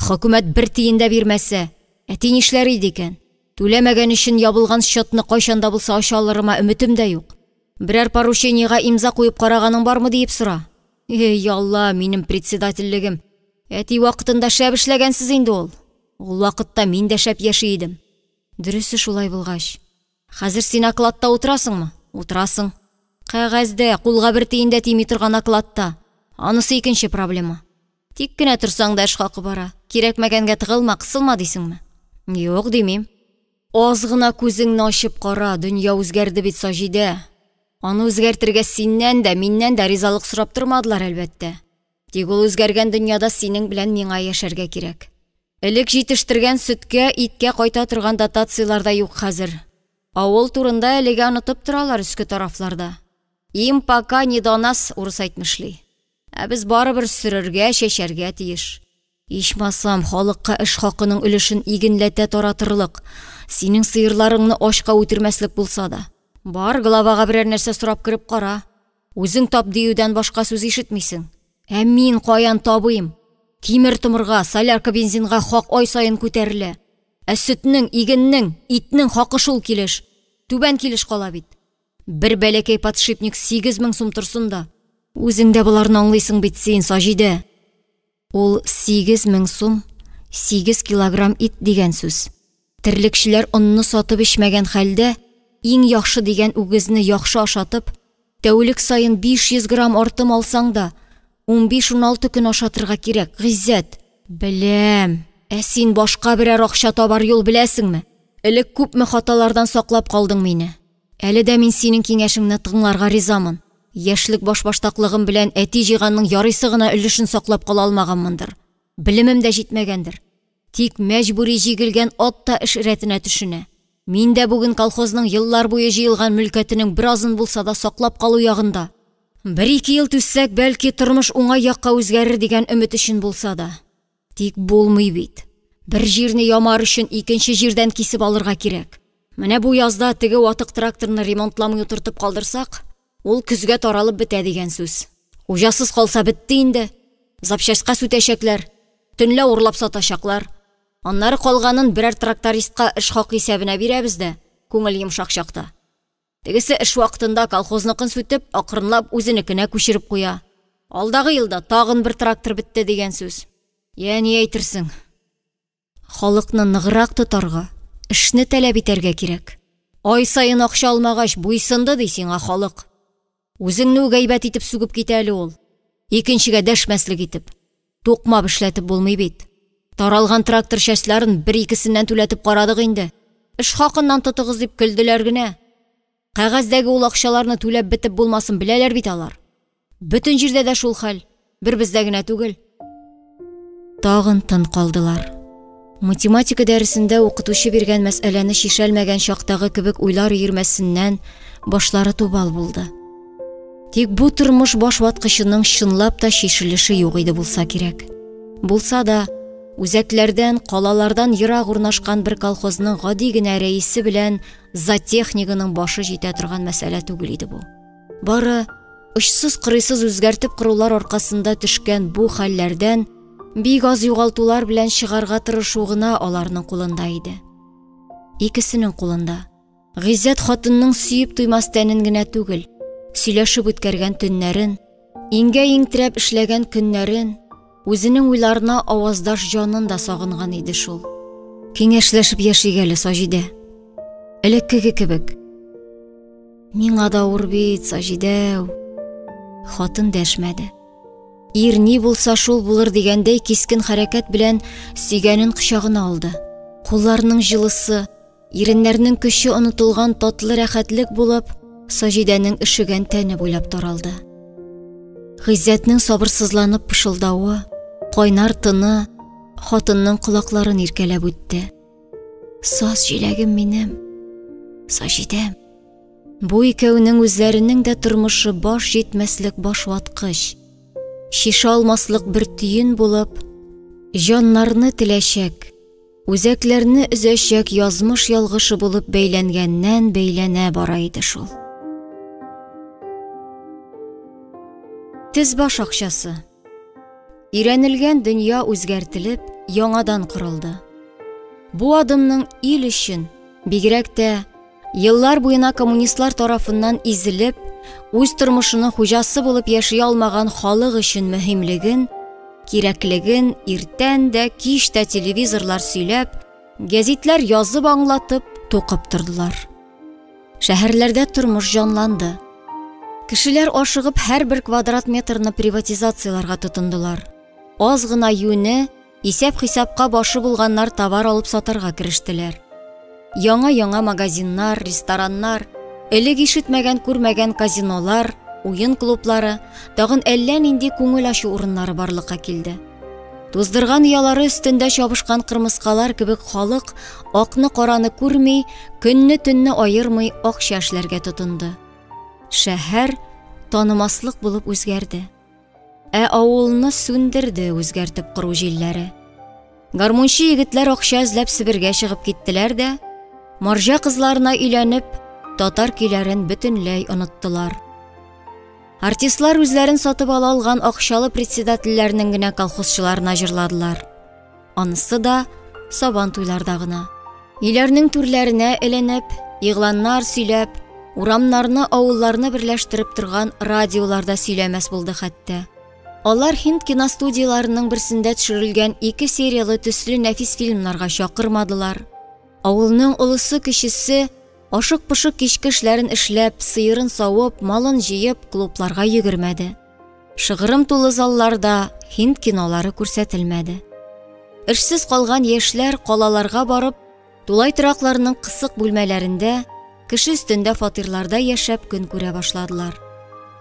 хөкүмәт бер тиен дә бирмәсә, әти нишләр иде икән? Түләмәгән өчен ябылган счетны кайчан да булса ача алырыма өметем дә юк. Берәр поручениегә имза куеп караганың бармы диеп сора. Эй, Алла, минем председательлегем. Әти вакытында шәп эшләгәнсез инде ул. Ул вакытта мин дә шәп яши идем. Дөресе шулай булгач. Хәзер син окладта утырасыңмы? Утырасың. Кәгазьдә, кулга бер тиен дә тими торган окладта. Анысы икенче проблема. Тик кенә торсаң да эш хакы бара. Кирәкмәгәнгә тыгылма, кысылма дисеңме? Юк, димим. Аз гына күзеңне ачып кара, дөнья үзгәрде бит, Саҗидә. Аны үзгәртергә синнән дә, миннән дә ризалык сорап тормадылар, әлбәттә. Тик ул үзгәргән дөньяда синең белән миңа яшәргә кирәк. Элек җитештергән сөткә, иткә кайта торган дотацияләр дә юк хәзер. Авыл турында әлегә онытып торалар өске тарафларда. Им пока не до нас, урыс әйтмешли. Ә без барыбер сөрергә, чәчәргә тиеш. Ичмасам, халыкка эш хакының өлешен игенләтә таратырлык, синең сыерларыңны ачка үтермәслек булса да. Бар, главага берәр нәрсә сорап кереп кара. Үзең тап диюдән башка сүз ишетмисең. Ә мин каян табыйм? Тимер-томырга, солярка-бензинга хак ай саен күтәрелә. Ә сөтнең, игеннең, итнең хакы шул килеш, түбән килеш кала бит. Бер бәләкәй подшипник 8000 сум торсын да. Үзең дә боларны аңлыйсың бит син, Саҗидә. Ул 8000 сум, 8 килограмм ит дигән сүз. Терлекчеләр онны сатып эчмәгән хәлдә, иң яхшы дигән үгезне яхшы ашатып, тәүлек саен 500 грамм артым алсаң да, 15-16 көн ашатырга кирәк, Гыйззәт. Беләм. Ә син башка берәр акча табар юл беләсеңме? Элек күпме хаталардан саклап калдың мине. Әле дә мин синең киңәшеңне тыңларга ризамын. Яшьлек башбаштаклыгым белән әти җыйганның ярыйсы гына өлешен саклап кала алмаганмындыр. Белемем дә җитмәгәндер. Тик мәҗбүри җигелгән ат та эш рәтенә төшенә. Мин дә бүген колхозның еллар буе җыелган мөлкәтенең беразын булса да саклап калу ягында. Бер-ике ел түзсәк, бәлки, тормыш уңай якка үзгәрер дигән өмет өчен булса да. Тик булмый бит. Бер җирне ямар өчен икенче җирдән кисеп алырга кирәк. Менә бу язда теге ватык тракторны ремонтламый утыртып калдырсак, ул көзгә таралып бетә дигән сүз. Хуҗасыз калса бетте инде. Запчастька сүтәчәкләр. Төнлә урлап сатачаклар. Аннары калганын берәр трактористка эш хакы исәбенә бирәбез дә, күңел йомшак чакта. Тегесе эш вакытында колхозныкын сүтеп, акрынлап үзенекенә күчереп куя. Алдагы елда тагын бер трактор бетте дигән сүз. Йә, ни әйтерсең? Халыкны ныграк тотарга, эшне таләп итәргә кирәк. Ай саен акча алмагач, буйсынды ди сиңа халык. Үзеңне үк әйбәт итеп сүгеп китә әле ул. Икенчегә дәшмәслек итеп. Тукмап эшләтеп булмый бит. Таралган трактор частьларын бер-икесеннән түләтеп карадык инде. Эш хакыннан тотыгыз дип көлделәр генә. Кәгазьдәге ул акчаларны түләп бетеп булмасын беләләр бит алар. Бөтен җирдә дә шул хәл, бер бездә генә түгел. Тагын тын калдылар. Математика дәресендә укытучы биргән мәсьәләне чишәлмәгән чактагы кебек уйлар өермәсеннән башлары тубал булды. Тик бу тормыш башваткычының чынлап та чишелеше юк иде булса кирәк. Булса да, үзәкләрдән, калалардан ерак урнашкан бер колхозның гади генә рәисе белән зоотехнигының башы җитә торган мәсьәлә түгел иде бу. Бары очсыз-кырыйсыз үзгәртеп корулар аркасында төшкән бу хәлләрдән бик аз югалтулар белән чыгарга тырышу гына аларның кулында иде. Икесенең кулында. Гыйззәт хатынның сөеп туймас тәнен генә түгел, сөйләшеп үткәргән төннәрен, иңгә-иң терәп эшләгән көннәрен, үзенең уйларына аваздаш җанын да сагынган иде шул. Киңәшләшеп яшик әле, Саҗидә. Элеккеге кебек. Миңа да авыр бит, Саҗидәү. Хатын дәшмәде. Ир ни булса шул булыр дигәндәй кискен хәрәкәт белән сөйгәнен кочагына алды. Кулларының җылысы, Иреннәрнең көче онытылган татлы рәхәтлек булып, Саҗидәнең өшегән тәне буйлап таралды. Гыйззәтнең сабырсызланып пышылдавы, кайнар тыны хатынның колакларын иркәләп үтте. Саз җиләгем минем, Саҗидәм. Бу икәүнең үзләренең дә тормышы баш җитмәслек башваткыч, чишә алмаслык бер төен булып, җаннарны теләчәк, Үзәкләрне өзәчәк язмыш ялгышы булып бәйләнгәннән бәйләнә бара иде шул. Тезбаш акчасы. Өйрәнелгән дөнья үзгәртелеп, яңадан корылды. Бу адымның ил өчен, бигрәк тә еллар буена коммунистлар тарафыннан изелеп, үз тормышының хуҗасы булып яши алмаган халык өчен мөһимлеген, кирәклеген иртән дә, кич тә телевизорлар сөйләп, гәзитләр язып аңлатып, тукып тордылар. Шәһәрләрдә тормыш җанланды. Кешеләр ашыгып һәрбер квадрат метрны приватизацияләргә тотындылар. Аз гына юне, Исәп-хисапка башы булганнар товар алып сатарга керештеләр. Яңа-яңа магазиннар, рестораннар, элек ишетмәгән-күрмәгән казинолар, уен клублары, тагын әллә нинди күңел ачу урыннары барлыкка килде. Туздырган оялары өстендә чабышкан кырмыскалар кебек халык акны-караны күрми, көнне-төнне аермый акча эшләргә тотынды. Шәһәр танымаслык булып үзгәрде. Ә авылны сүндерде үзгәртеп кору җилләре. Гармунчы егетләр акча эзләп Себергә чыгып киттеләр дә, марҗа кызларына өйләнеп, татар көйләрен бөтенләй оныттылар. Артистлар үзләрен сатып ала алган акчалы председательләрнең генә колхозчыларына җырладылар. Анысы да сабан туйларда гына. Өйләрнең түрләренә эленеп, игъланнар сөйләп, урамнарны, авылларны берләштереп торган радиолар да сөйләмәс булды хәтта. Алар һинд киностудияләренең берсендә төшерелгән ике серияле төсле нәфис фильмнарга чакырмадылар. Авылның олысы-кечесе ашык-пошык кичке эшләрен эшләп, сыерын савып, малын җыеп, клубларга йөгермәде. Шыгрым тулы залларда һинд кинолары күрсәтелмәде. Эшсез калган яшьләр калаларга барып, тулай торакларның кысык бүлмәләрендә, кеше өстендә фатирларда яшәп көн күрә башладылар.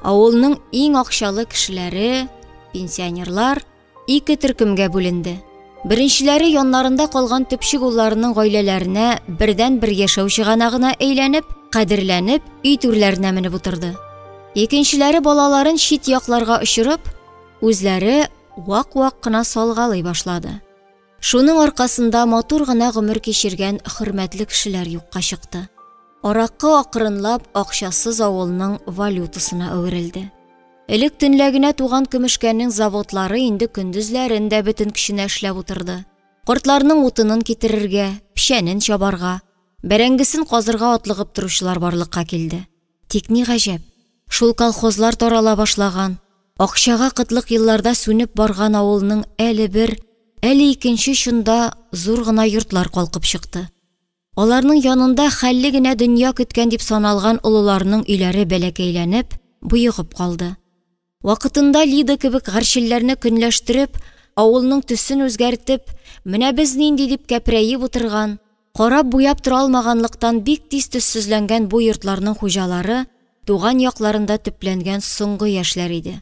Авылның иң акчалы кешеләре, пенсионерлар, ике төркемгә бүленде. Беренчеләре яннарында калган төпчек улларының гаиләләренә бердән-бер яшәү чыганагына әйләнеп, кадерләнеп, өй түрләренә менеп утырды. Икенчеләре балаларын чит якларга очырып, үзләре вак-вак кына салгалый башлады. Шуның аркасында матур гына гомер кичергән хөрмәтле кешеләр юкка чыкты. Аракы акрынлап акчасыз авылның валютасына әверелде. Элек төнлә генә туган көмешкәнең заводлары инде көндезләрен дә бөтен көченә эшләп утырды. Кортларның утынын китерергә, печәнен чабарга, бәрәңгесен казырга атлыгып торучылар барлыкка килде. Тик ни гаҗәп, шул колхозлар тарала башлаган, акчага кытлык елларда сүнеп барган авылның әле бер, әле икенче очында зур гына йортлар калкып чыкты. Аларның янында хәлле генә дөнья көткән дип саналган олыларның өйләре бәләкәйләнеп, боегып калды. Вакытында Лида кебек гарьчелләрне көнләштереп, авылның төсен үзгәртеп, менә без нинди дип кәпрәеп утырган, карап-буяп тора алмаганлыктан бик тиз төссезләнгән бу йортларның хуҗалары туган якларында төпләнгән соңгы яшьләр иде.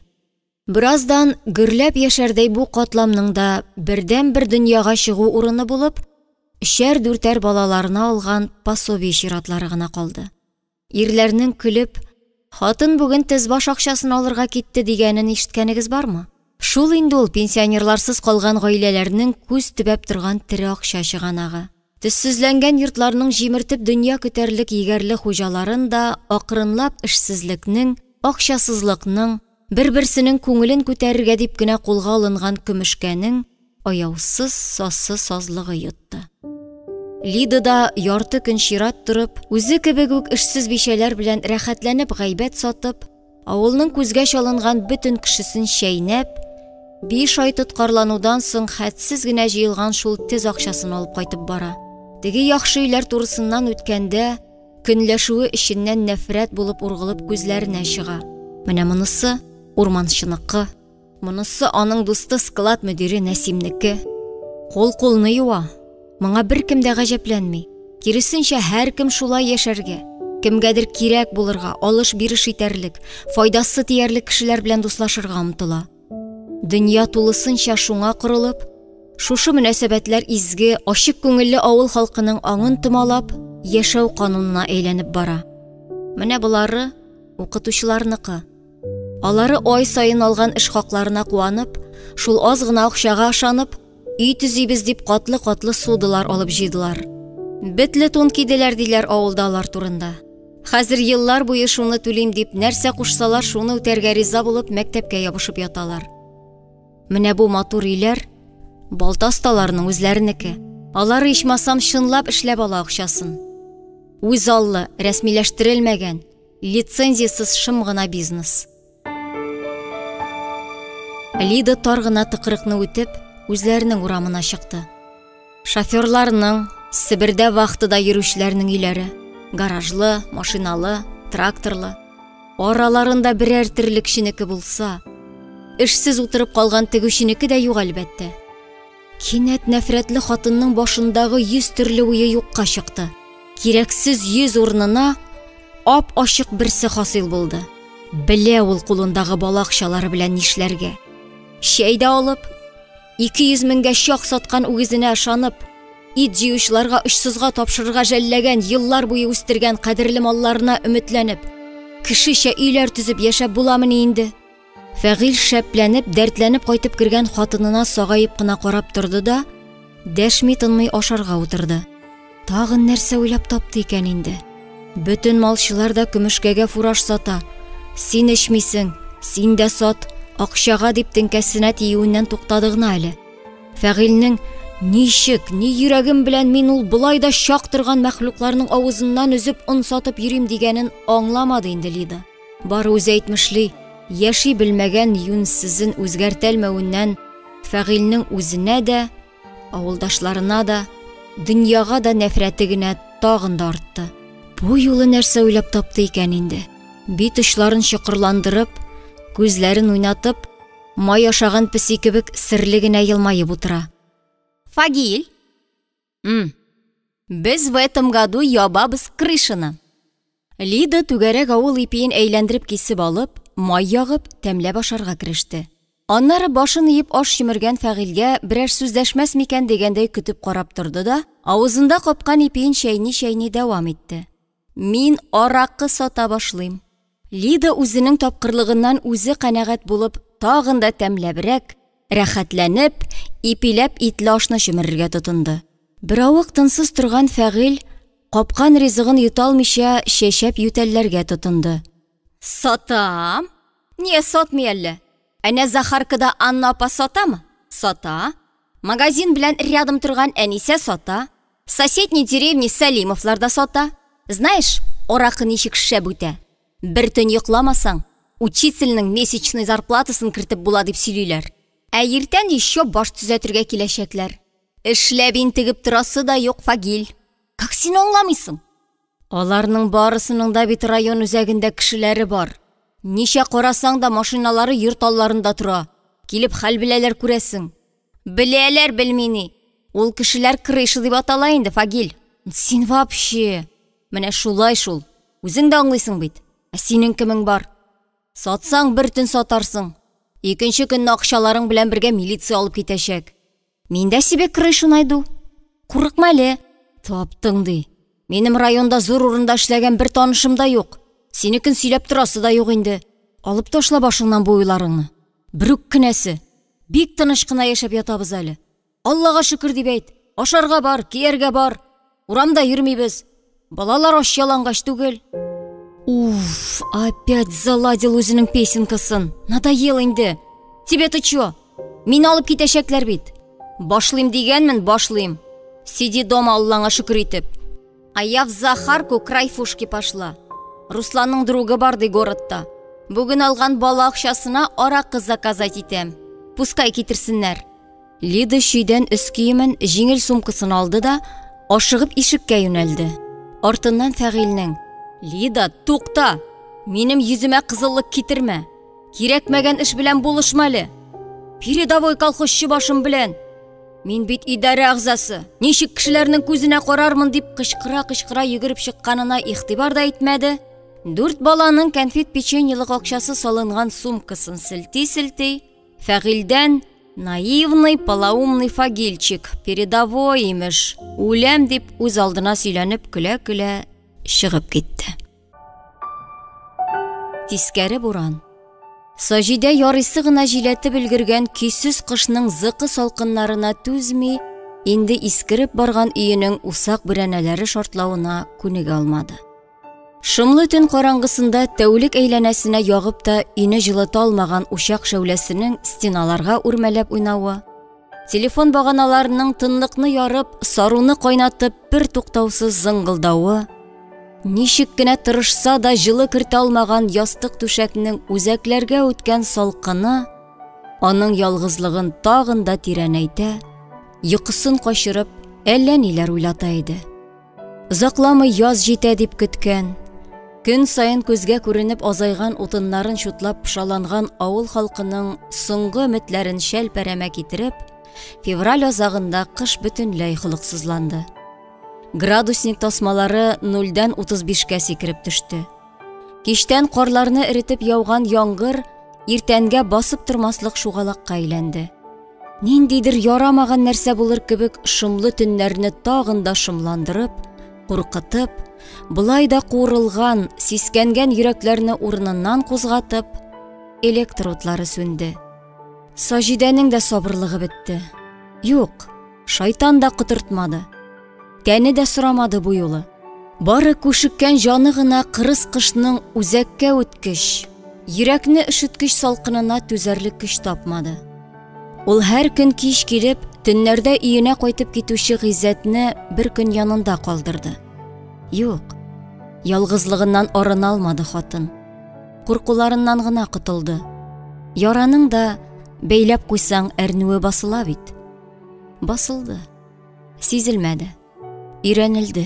Бераздан гөрләп яшәрдәй бу катламның да бердәнбер дөньяга чыгу урыны булып, өчәр-дүртәр балаларына алган пособие чиратлары гына калды. Ирләрнең көлеп, хатын бүген тезбаш акчасын алырга китте дигәнен ишеткәнегез бармы? Шул инде ул пенсионерларсыз калган гаиләләрнең күз төбәп торган тере акча чыганагы. Төссезләнгән йортларның җимертеп дөнья көтәрлек егәрле хуҗаларын да акрынлап эшсезлекнең, акчасызлыкның, бер-берсенең күңелен күтәрергә дип кенә кулга алынган көмешкәнең аяусыз сасы сазлыгы йотты. Лида да ярты көн чират торып, үзе кебек үк эшсез бичәләр белән рәхәтләнеп гайбәт сатып, авылның күзгә чалынган бөтен кешесен чәйнәп, 5 ай тоткарланудан соң хәтсез генә җыелган шул тез акчасын алып кайтып бара. Теге яхшы өйләр турысыннан үткәндә, көнләшүе эченнән нәфрәт булып ургылып күзләренә чыга. Менә монысы урманчыныкы, монысы аның дусты склад мөдире Нәсимнеке. Кул кулны юа. Моңа беркем дә гаҗәпләнми. Киресенчә, һәркем шулай яшәргә, кемгәдер кирәк булырга, алыш-биреш итәрлек, файдасы тиярлек кешеләр белән дуслашырга омтыла. Дөнья тулысынча шуңа корылып, шушы мөнәсәбәтләр изге, ачык күңелле авыл халкының аңын томалап, яшәү канунына әйләнеп бара. Менә болары укытучыларныкы. Алары ай саен алган эш хакларына куанып, шул аз гына акчага ышанып, өй төзибез дип катлы-катлы содалар алып җыйдылар. Бетле тун киделәр диләр авылда алар турында. Хәзер еллар буе шуны түлим дип, нәрсә кушсалар, шуны үтәргә риза булып, мәктәпкә ябышып яталар. Менә бу матур өйләр балта осталарының үзләренеке. Алар ичмасам чынлап эшләп ала акчасын. Үз аллы, рәсмиләштерелмәгән, лицензиясез шым гына бизнес. Лида тар гына тыкрыкны үтеп, үзләренең урамына чыкты. Шоферларның, Себердә вахтада йөрүчеләрнең өйләре, гаражлы, машиналы, тракторлы. Араларында берәр терлекченеке булса, эшсез утырып калган тегүченеке дә юк әлбәттә. Кинәт нәфрәтле хатынның башындагы 100 төрле уе юкка чыкты. Кирәксез 100 урынына ап-ачык берсе хасил булды. Белә ул кулындагы бала акчалары белән нишләргә. Чәй дә алып, 200 меңгә чак саткан үгезенә ышанып, ит җыючыларга очсызга тапшырырга жәлләгән, еллар буе үстергән кадерле малларына өметләнеп, кешечә өйләр төзеп яшәп буламыни инде? Фәгыйль шәпләнеп, дәртләнеп кайтып кергән хатынына сагаеп кына карап торды да, дәшми-тынмый ашарга утырды. Тагын нәрсә уйлап тапты икән инде? Бөтен малчылар да көмешкәгә фураж сата. Син эчмисең, син дә сат, акчага дип теңкәсенә тиюеннән туктады гына әле. Фәгыйльнең ничек, ни йөрәгем белән мин ул болай да чак торган мәхлукларның авызыннан өзеп он сатып йөрим дигәнен аңламады инде Лида. Бары үзе әйтмешли, яши белмәгән юньсезен үзгәртәлмәвеннән Фәгыйльнең үзенә дә, авылдашларына да, дөньяга да нәфрәте генә тагын да артты. Бу юлы нәрсә уйлап тапты икән инде? Бит очларын чокырландырып, күзләрен уйнатып, май ашаган песи кебек серле генә елмаеп утыра. Фагиль, без в этом году ябабыз крышаны. Лида түгәрәк авыл ипиен әйләндереп кисеп алып, май ягып, тәмләп ашарга кереште. Аннары башын иеп аш чөмергән Фәгыйльгә берәр сүз дәшмәс микән дигәндәй көтеп карап торды да, авызында капкан ипиен чәйни-чәйни дәвам итте. Мин аракы сата башлыйм. Лида үзенең тапкырлыгыннан үзе канәгать булып, тагын да тәмләбрәк, рәхәтләнеп, ипиләп итле ашны чөмерергә тотынды. Беравык тынсыз торган Фәгыйль капкан ризыгын йота алмыйча чәчәп ютәлләргә тотынды. Сатам? Не сатмый әллә? Әнә Захаркада Анна апа сатамы? Сата. Магазин белән рядом торган Әнисә сата. Соседней деревни Сәлимовлар да сата. Знаешь, аракы ничек шәп үтә? Бер төн йокламасаң, учительнең месячный зарплатасын кертеп була дип сөйлиләр. Ә иртән еще баш төзәтергә киләчәкләр. Эшләп интегеп торасы да юк, Фагиль. Как син аңламыйсың? Аларның барысының да бит район үзәгендә кешеләре бар. Ничә карасаң да машиналары йорт алларында тора. Килеп хәл беләләр күрәсең. Беләләр белмини. Ул кешеләр крыша дип атала инде, Фагиль. Син вообще. Менә шулай шул. Үзең дә аңлыйсың бит. Ә синең кемең бар? Сатсаң бер төн сатарсың. Икенче көнне акчаларың белән бергә милиция алып китәчәк. Мин дә себе крышу найду. Курыкма әле. Таптың ди. Минем районда зур урында эшләгән бер танышым да юк. Синекен сөйләп торасы да юк инде. Алып ташла башыңнан бу уйларыңны. Берүк кенәсе. Бик тыныч кына яшәп ятабыз әле. Аллага шөкер дип әйт. Ашарга бар, кияргә бар. Урамда йөрмибез. Балалар ач ялангач түгел. Уф, опять заладил үзенең песенкасын. Надоел инде. Тебе-то чё? Мине алып китәчәкләр бит. Башлыйм дигәнмен, башлыйм. Сиди дома, Аллаңа шөкер итеп. А я в Захарку крайфушки пошла. Русланның другы бар ди городта. Бүген алган бала акчасына аракы заказать итәм. Пускай китерсеннәр. Лида чөйдән өс киемен, җиңел сумкасын алды да, ашыгып ишеккә юнәлде. Артыннан Фәгыйльнең: "Лида, тукта! Минем йөземә кызыллык китермә. Кирәкмәгән эш белән булышма әле. Передовой колхозчы башым белән. Мин бит идарә әгъзасы. Ничек кешеләрнең күзенә карармын дип кычкыра-кычкыра йөгереп чыкканына игътибар да итмәде. Дүрт баланың конфет-печеньелык акчасы салынган сумкасын селти-селти, Фәгыйльдән наивный полоумный фагильчик, передовой имеш, үләм дип үз алдына сөйләнеп көлә-көлә чыгып китте. Тискәре буран. Саҗидә ярыйсы гына җиләтеп өлгергән көйсез кышның зыкы салкыннарына түзми, инде искереп барган өенең усак бүрәнәләре шартлавына күнегә алмады. Шомлы төн караңгысында тәүлек әйләнәсенә ягып та өйне җылыта алмаган учак шәүләсенең стеналарга үрмәләп уйнавы, телефон баганаларының тынлыкны ярып, саруны кайнатып бер туктаусыз зыңгылдавы, ничек кенә тырышса да җылы кертә алмаган ястык түшәкнең үзәкләргә үткән салкыны аның ялгызлыгын тагын да тирәнәйтә, йокысын качырып, әллә ниләр уйлата иде. Озакламый яз җитә дип көткән, көн саен күзгә күренеп азайган утыннарын чутлап пошаланган авыл халкының соңгы өметләрен шәлпәрәмә китереп, февраль азагында кыш бөтенләй холыксызланды. Градусник тасмалары нульдән 35-кә сикереп төште. Кичтән карларны эретеп яуган яңгыр иртәнгә басып тормаслык шугалакка әйләнде. Ниндидер ярамаган нәрсә булыр кебек шомлы төннәрне тагын да шомландырып, куркытып, болай да куырылган, сискәнгән йөрәкләрне урыныннан кузгатып, электр утлары сүнде. Саҗидәнең дә сабырлыгы бетте. Юк, шайтан да котыртмады. Тәне дә сорамады бу юлы. Бары күшеккән җаны гына кырыс кышның үзәккә үткеч, йөрәкне өшеткеч салкынына түзәрлек көч тапмады. Ул һәр көн кич килеп, төннәрдә өенә кайтып китүче Гыйззәтне бер көн янында калдырды. Юк, ялгызлыгыннан арына алмады хатын. Куркуларыннан гына котылды. Яраның да бәйләп куйсаң әрнүе басыла бит. Басылды. Сизелмәде. Өйрәнелде.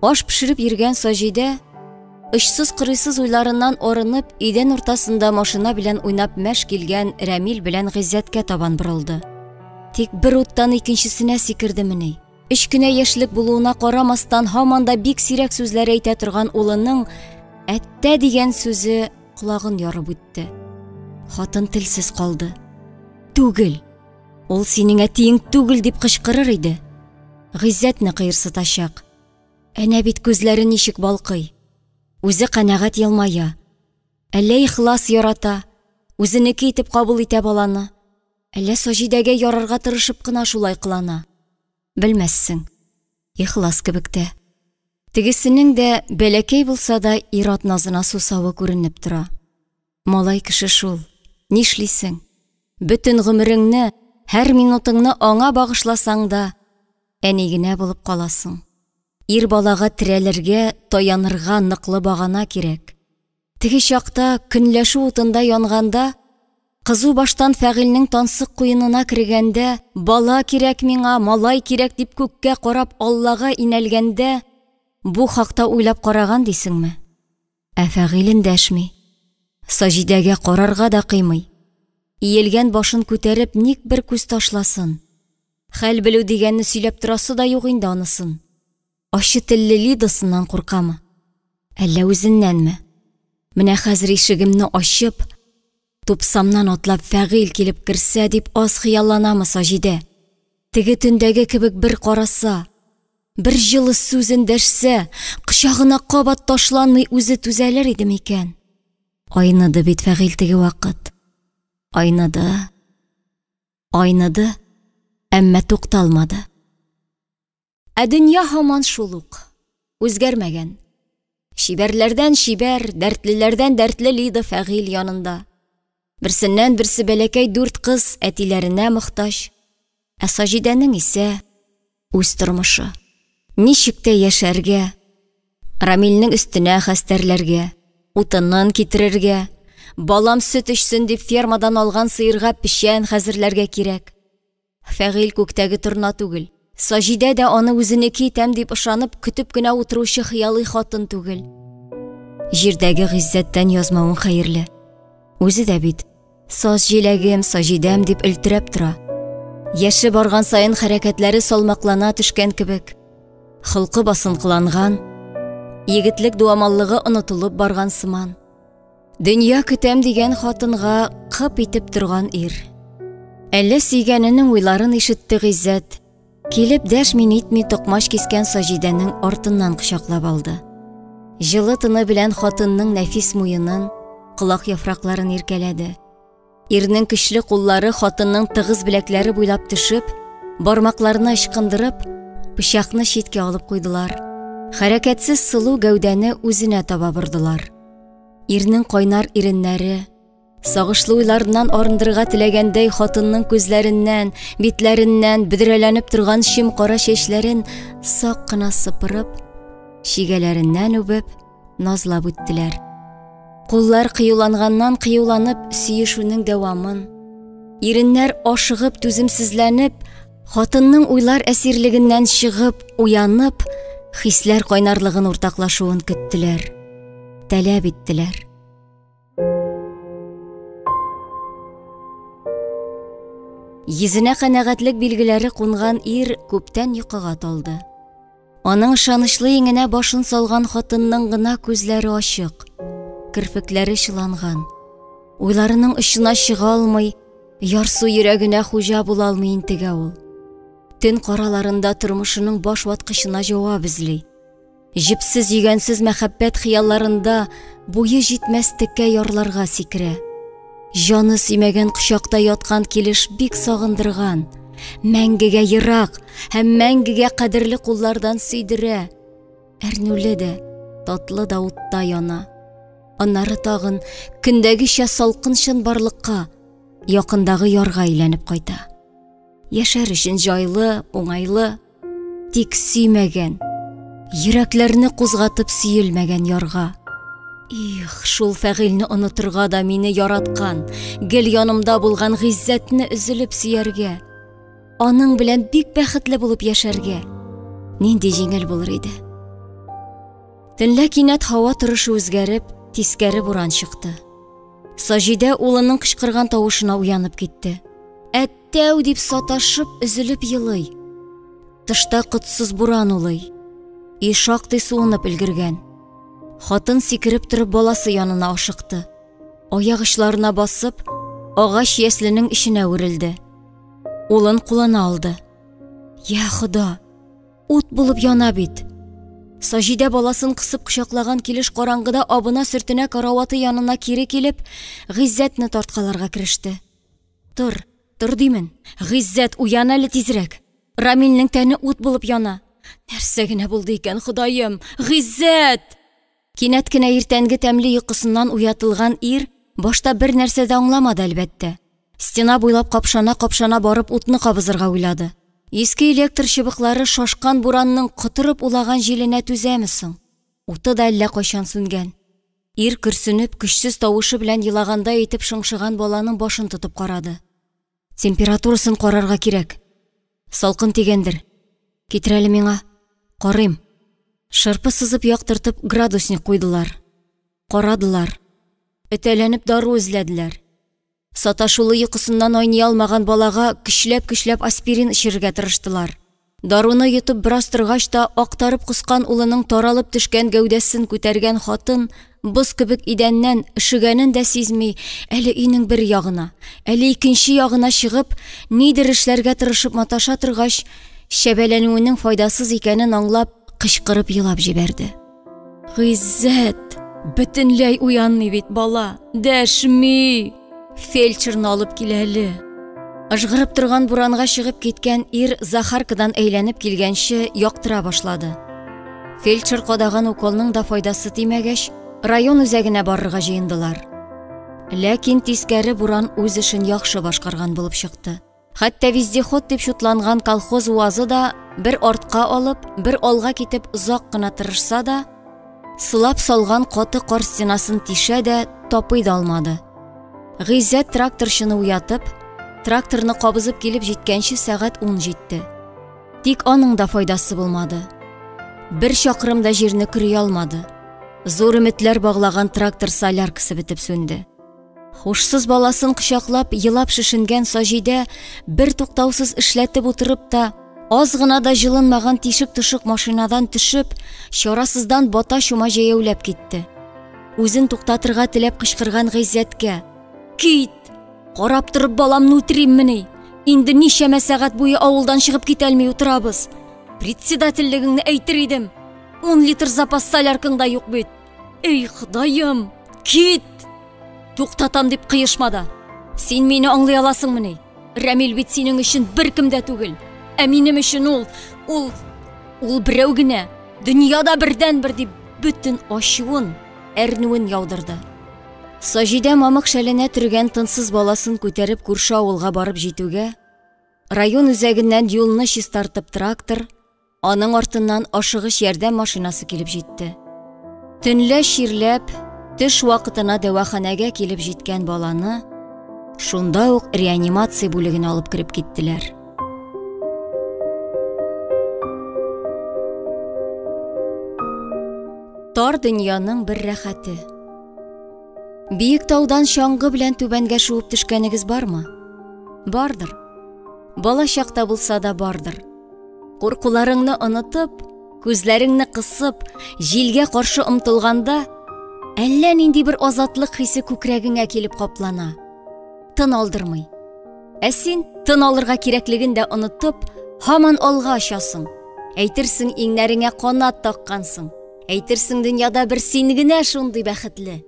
Аш пешереп йөргән Саҗидә, очсыз-кырыйсыз уйларыннан арынып, идән уртасында машина белән уйнап мәш килгән Рәмил белән Гыйззәткә табан борылды. Тик бер уттан икенчесенә сикердемени? Өч кенә яшьлек булуына карамастан, һаман да бик сирәк сүзләр әйтә торган улының әттә дигән сүзе колагын ярып үтте. Хатын телсез калды. Түгел. Ул синең әтиең түгел дип кычкырыр иде. Гыйззәтне кыерсытачак. Әнә бит күзләре ничек балкый. Үзе канәгать елмая. Әллә ихлас ярата, үзенеке итеп кабул итә баланы. Әллә Саҗидәгә ярарга тырышып кына шулай кылана. Белмәссең. Ихлас кебек тә. Тегесенең дә бәләкәй булса да ир-ат назына сусавы күренеп тора. Малай кеше шул, нишлисең? Бөтен гомереңне, һәр минутыңны аңа багышласаң да, әни генә булып каласың. Ир балага терәлергә, таянырга ныклы багана кирәк. Теге чакта, көнләшү утында янганда, кызу баштан Фәгыйльнең тансык куенына кергәндә, бала кирәк миңа, малай кирәк дип күккә карап Аллага инәлгәндә, бу хакта уйлап караган дисеңме? Ә Фәгыйль эндәшми. Саҗидәгә карарга да кыймый. Иелгән башын күтәреп ник бер күз ташласын. Хәл белү дигәнне сөйләп торасы да юк инде анысын. Ачы телле Лидасыннан куркамы? Әллә үзеннәнме? Менә хәзер ишегемне ачып, Тупсамнан атлап Фәгыйль килеп керсә дип аз хыялланамы Саҗидә? Теге төндәге кебек бер караса, бер җылы сүз эндәшсә, кочагына кабат ташланмый үзе түзәлер иде микән? Айныды бит Фәгыйль теге вакыт. Айныды. Айныды, әмма тукталмады. Ә дөнья һаман шул ук, үзгәрмәгән. Чибәрләрдән чибәр, дәртлеләрдән дәртле Лида Фәгыйль янында. Берсеннән берсе бәләкәй дүрт кыз әтиләренә мохтаҗ. Ә Саҗидәнең исә үз тормышы. Ничек тә яшәргә, Рамилнең өстенә хәстәрләргә, утынын китерергә, балам сөт эчсен дип фермадан алган сыерга печән хәзерләргә кирәк. Фәгыйль күктәге торна түгел. Саҗидә дә аны үзенеке итәм дип ышанып, көтеп кенә утыручы хыялый хатын түгел. Җирдәге Гыйззәттән язмавың хәерле. Үзе дә бит саз җиләгем, Саҗидәм дип өлтерәп тора. Яше барган саен хәрәкәтләре салмаклана төшкән кебек. Холкы басынкыланган, егетлек дуамаллыгы онытылып барган сыман. Дөнья көтәм дигән хатынга кып итеп торган ир. Әллә сөйгәненең уйларын ишетте Гыйззәт. Килеп дәшми нитми токмач кискән Саҗидәнең артыннан кочаклап алды. Җылы тыны белән хатынның нәфис муенын, колак яфракларын иркәләде. Ирнең көчле куллары хатынның тыгыз беләкләре буйлап төшеп, бармакларны ычкындырып, пычакны читкә алып куйдылар. Хәрәкәтсез сылу гәүдәне үзенә таба бордылар. Ирнең кайнар иреннәре, сагышлы уйларыннан арындырырга теләгәндәй хатынның күзләреннән, битләреннән бөдрәләнеп торган чем кара чәчләрен сак кына сыпырып, чигәләреннән үбеп, назлап үттеләр. Куллар кыюланганнан кыюланып сөешүнең дәвамын, иреннәр ашыгып түземсезләнеп, хатынның уйлар әсирлегеннән чыгып, уянып, хисләр кайнарлыгын уртаклашуын көттеләр, таләп иттеләр. Йөзенә канәгатьлек билгеләре кунган ир күптән йокыга талды. Аның ышанычлы иңенә башын салган хатынның гына күзләре ачык, керфекләре чыланган. Уйларының очына чыга алмый, ярсу йөрәгенә хуҗа була алмый интегә ул. Төн караларында тормышының баш ваткычына җавап эзли. Җепсез-йөгәнсез мәхәббәт хыялларында буе җитмәс текә ярларга сикерә. Җаны сөймәгән кочакта яткан килеш бик сагындырган, мәңгегә ерак һәм мәңгегә кадерле куллардан сөйдерә. Әрнүле дә, татлы да утта яна. Аннары тагын көндәгечә салкын чынбарлыкка, якындагы ярга әйләнеп кайта. Яшәр өчен җайлы, уңайлы, тик сөймәгән, йөрәкләрне кузгатып сөелмәгән ярга. Их, шул Фәгыйльне онытырга да мине яраткан, гел янымда булган Гыйззәтне өзелеп сөяргә, аның белән бик бәхетле булып яшәргә нинди җиңел булыр иде. Төнлә кинәт һава торышы үзгәреп, тискәре буран чыкты. Саҗидә улының кычкырган тавышына уянып китте. Әттәү дип саташып, өзелеп елый. Тышта котсыз буран улый. Өй шактый суынып өлгергән. Хатын сикереп торып баласы янына ашыкты. Аяк очларына басып, агач ясленең эченә үрелде. Улын кулына алды. Я Хода, ут булып яна бит. Саҗидә баласын кысып кочаклаган килеш караңгыда абына-сөртенә караваты янына кире килеп, Гыйззәтне тарткаларга кереште. Тор, тор димен. Гыйззәт, уян әле тизрәк. Рамилнең тәне ут булып яна. Нәрсә генә булды икән, Ходаем? Гыйззәт! Кинәт кенә иртәнге тәмле йокысыннан уятылган ир башта бер нәрсә дә аңламады, әлбәттә. Стена буйлап капшана-капшана барып утны кабызырга уйлады. Иске электр чыбыклары шашкан буранның котырып улаган җиленә түзәме соң? Уты да әллә кайчан сүнгән. Ир көрсенеп, көчсез тавышы белән елагандай итеп шыңшыган баланың башын тотып карады. Температурасын карарга кирәк. Салкын тигәндер. Китер әле миңа. Карыйм. Шырпы сызып яктыртып градусник куйдылар. Карадылар. Өтәләнеп дару эзләделәр. Саташулы йокысыннан айный алмаган балага көчләп-көчләп аспирин эчерергә тырыштылар. Даруны йотып бераз торгач та актарып коскан улының таралып төшкән гәүдәсен күтәргән хатын Боз кебек идәннән өшегәнен дә сизми, әле өйнең бер ягына, әле икенче ягына чыгып, нидер эшләргә тырышып маташа торгач, чәбәләнүенең файдасыз икәнен аңлап, кычкырып елап җибәрде. Гыйззәт! Бөтенләй уянмый бит бала, дәшми! Фельдшерны алып кил әле. Ыжгырып торган буранга чыгып киткән ир Захаркадан әйләнеп килгәнче яктыра башлады. Фельдшер кадаган уколның да файдасы тимәгәч, район үзәгенә барырга җыендылар. Ләкин тискәре буран үз эшен яхшы башкарган булып чыкты. Хәтта вездеход дип чутланган колхоз УАЗы да бер артка алып, бер алга китеп озак кына тырышса да, сылап салган каты кар стенасын тишә дә, тапый да алмады. Гыйззәт тракторчыны уятып, тракторны кабызып килеп җиткәнче сәгать 10 җитте. Тик аның да файдасы булмады. Бер чакрым да җирне көри алмады. Зур өметләр баглаган трактор соляркасы бетеп сүнде. Хушсыз баласын кочаклап, елап шешенгән Саҗидә бер туктаусыз эшләтеп утырып та, аз гына да җылынмаган тишек-тошык машинадан төшеп, чарасыздан бата-чума җәяүләп китте. Үзен туктатырга теләп кычкырган Гыйззәткә: "Кит! Карап торып баламны үтериммени? Инде ничәмә сәгать буе авылдан чыгып китә алмый утырабыз. Председательлегеңне әйтер идем. 10 литр запас соляркаң да юк бит. Эй, Ходаем, кит! Туктатам дип кыешма да. Син мине аңлый аласыңмыни? Рәмил бит синең өчен беркем дә түгел. Ә минем өчен ул, ул, ул берәү генә. Дөньяда бердәнбер дип бөтен ачуын, әрнүен яудырды. Саҗидә мамык шәленә төргән тынсыз баласын күтәреп күрше авылга барып җитүгә, район үзәгеннән юлны чистартып трактор, Аның артыннан ашыгыч ярдәм машинасы килеп җитте. Төнлә чирләп, төш вакытына дәваханәгә килеп җиткән баланы шунда ук реанимация бүлегенә алып кереп киттеләр. Тар дөньяның бер рәхәте. Биек таудан чаңгы белән түбәнгә шуып төшкәнегез бармы? Бардыр. Бала чакта булса да бардыр. Куркуларыңны онытып, күзләреңне кысып, җилгә каршы омтылганда, әллә нинди бер азатлык хисе күкрәгеңә килеп каплана. Тын алдырмый. Ә син тын алырга кирәклеген дә онытып, һаман алга очасың. Әйтерсең, иңнәреңә канат таккансың. Әйтерсең, дөньяда бер син генә шундый бәхетле.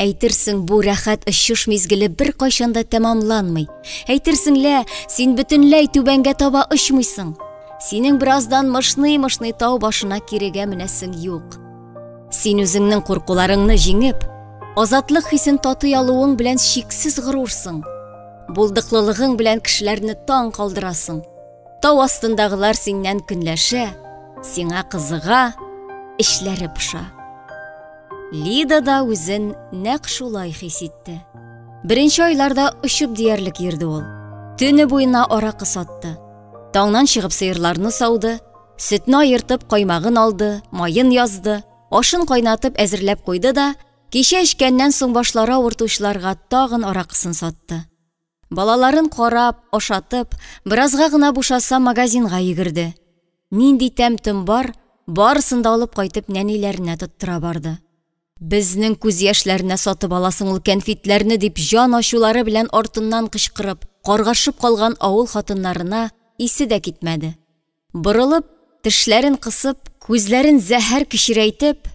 Әйтерсең, бу рәхәт очыш мизгеле беркайчан да тәмамланмый. Әйтерсең лә, син бөтенләй түбәнгә таба очмыйсың. Синең бераздан мышный-мышный тау башына кирегә менәсең юк. Син үзеңнең куркуларыңны җиңеп, азатлык хисен татый алуың белән чиксез горурсың. Булдыклылыгың белән кешеләрне таң калдырасың. Тау астындагылар синнән көнләшә, сиңа кызыга, эчләре поша. Лида да үзен нәкъ шулай хис итте. Беренче айларда очып диярлек йөрде ул. Төне буена аракы сатты. Таңнан чыгып сыерларны сауды, сөтне аертып каймагын алды, маен язды, ашын кайнатып әзерләп куйды да, кичә эчкәннән соң башлары авыртучыларга тагын аракысын сатты. Балаларын карап, ашатып, беразга гына бушаса магазинга йөгерде. Нинди тәм-том бар, барысын да алып кайтып нәниләренә тоттыра барды. Безнең күз яшьләренә сатып аласың ул кәнфитләрне дип җан ачулары белән артыннан кычкырып, каргашып калган авыл хатыннарына исе дә китмәде. Борылып, тешләрен кысып, күзләрен зәһәр кечерәйтеп,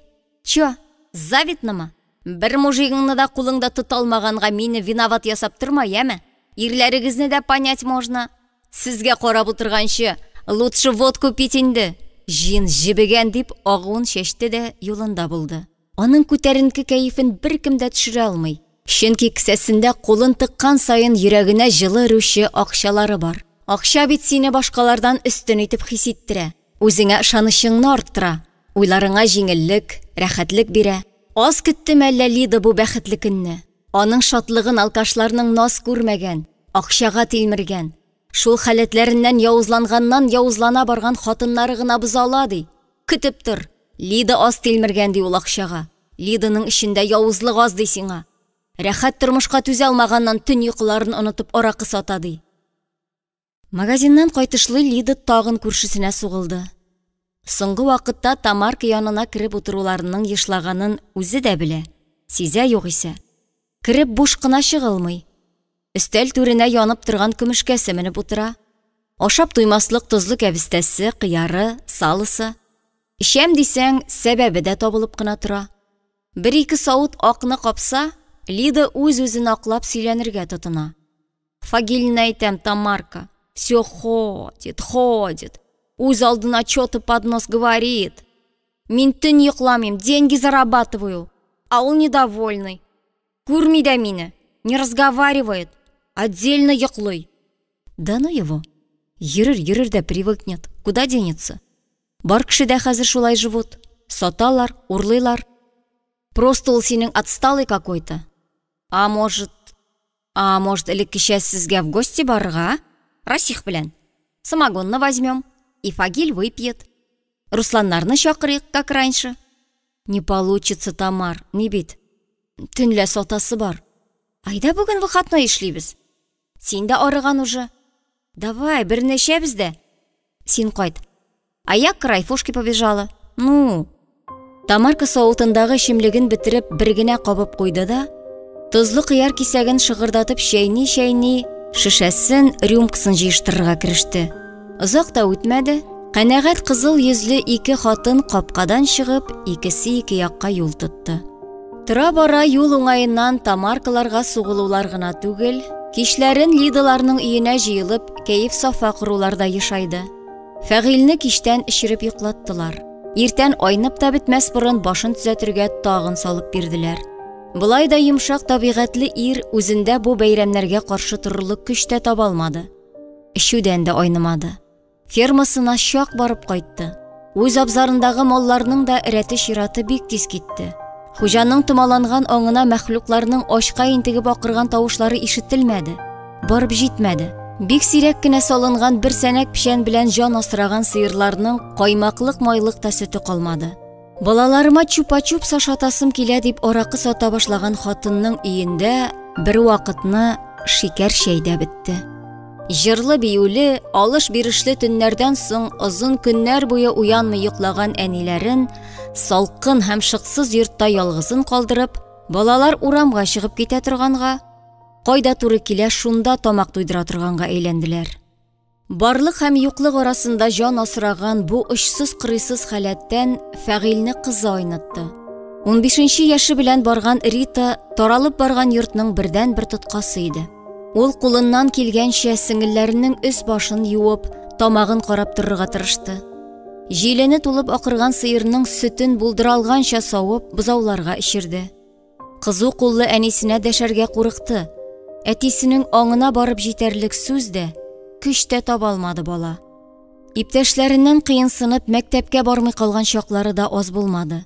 «Чё, завидномы? Бер мужигыңны да кулыңда тота алмаганга мине виноват ясап торма, яме? Ирләрегезне дә понять можно. Сезгә карап утырганчы, лучше водку пить инде. Җин җебегән дип агуын чәчте дә юлында булды. Аның күтәренке кәефен беркем дә төшерә алмый. Чөнки кесәсендә кулын тыккан саен йөрәгенә җылы өрүче акчалары бар. Акча бит сине башкалардан өстен итеп хис иттерә, үзеңә ышанычыңны арттыра, уйларыңа җиңеллек, рәхәтлек бирә. Аз көттеме әллә Лида бу бәхетле көнне? Аның шатлыгын алкашларның наз күрмәгән, акчага тилмергән, шул халәтләреннән явызланганнан явызлана барган хатыннары гына боза ала, ди. Көтеп тор, Лида аз тилмергән, ди ул акчага. Лиданың эчендә явызлык аз, ди сиңа. Рәхәт тормышка түзә алмаганнан төн йокыларын онытып аракы сата, ди. Магазиннан кайтышлый Лида тагын күршесенә сугылды. Соңгы вакытта Тамарка янына кереп утыруларының ешлаганын үзе дә белә. Сизә югыйсә. Кереп буш кына чыгылмый. Өстәл түренә янып торган көмешкәсе менеп утыра. Ашап туймаслык тозлы кәбестәсе, кыяры, салосы. Эчәм дисәң, сәбәбе дә табылып кына тора. Бер-ике савыт акны капса, Лида үз-үзен аклап сөйләнергә тотына. Фагилне әйтәм, Тамарка, все ходит, ходит. Үз алдына чё-то под нос говорит. Мин төн йокламыйм, деньги зарабатываю. А ул недовольный. Күрми дә мине, не разговаривает, отдельно йоклый. Да ну его. Йөрер, йөрер дә привыкнет. Куда денется? Бар кеше дә хәзер шулай живут. Саталар, урлыйлар. Просто ул синең отсталый какой-то. А может, а может, элеккечә сезгә в гости барырга, а? Расих белән. Самогонны возьмем, и Фагиль выпьет. Русланнарны чакырыйк, как раньше. Не получится, Тамар, ни бит. Төнлә сатасы бар. Айда бүген выходной эшлибез. Син дә арыган уже. Давай, берне эчәбез дә. Син кайт. А я к Райфушке побежала. Ну. Тамарка савытындагы эчемлеген бетереп бер генә кабып куйды да, тозлы кыяр кисәген шыгырдатып чәйни-чәйни, шешәсен, рюмкасын җыештырырга кереште. Озак та үтмәде, канәгать кызыл йөзле ике хатын капкадан чыгып, икесе ике якка юл тотты. Тора-бара юл уңаеннан Тамаркаларга сугылулар гына түгел, кичләрен Лидаларның өенә җыелып, кәеф-сафа корулар да ешайды. Фәгыйльне кичтән эчереп йоклаттылар. Иртән айнып та бетмәс борын башын төзәтергә тагын салып бирделәр. Болай да йомшак табигатьле ир үзендә бу бәйрәмнәргә каршы торырлык көч тә таба алмады. Эчүдән дә айнымады. Фермасына чак барып кайтты. Үз абзарындагы малларның да рәте-чираты бик тиз китте. Хуҗаның томаланган аңына мәхлукларның ачка интегеп акырган тавышлары ишетелмәде, барып җитмәде. Бик сирәк кенә салынган бер сәнәк печән белән җан асраган сыерларның каймаклык-майлык та сөте калмады. Балаларыма чупа-чупс ашатасым килә дип аракы сата башлаган хатынның өендә бер вакытны шикәр чәй дә бетте. Җырлы-биюле, алыш-бирешле төннәрдән соң озын көннәр буе уянмый йоклаган әниләрен салкын һәм шыксыз йортта ялгызын калдырып, балалар урамга чыгып китә торганга, кайда туры килә шунда тамак туйдыра торганга әйләнделәр. Барлык һәм юклык арасында җан асраган бу очсыз-кырыйсыз халәттән Фәгыйльне кызы айнытты. Унбишенче яше белән барган Рита таралып барган йортның бердәнбер тоткасы иде. Ул кулыннан килгәнчә сеңелләренең өс-башын юып, тамагын карап торырга тырышты. Җилене тулып акырган сыерның сөтен булдыра алганча савып, бозауларга эчерде. Кызу куллы әнисенә дәшәргә курыкты. Әтисенең аңына барып җитәрлек сүз дә, көч тә таба алмады бала. Иптәшләреннән кыенсынып, мәктәпкә бармый калган чаклары да аз булмады.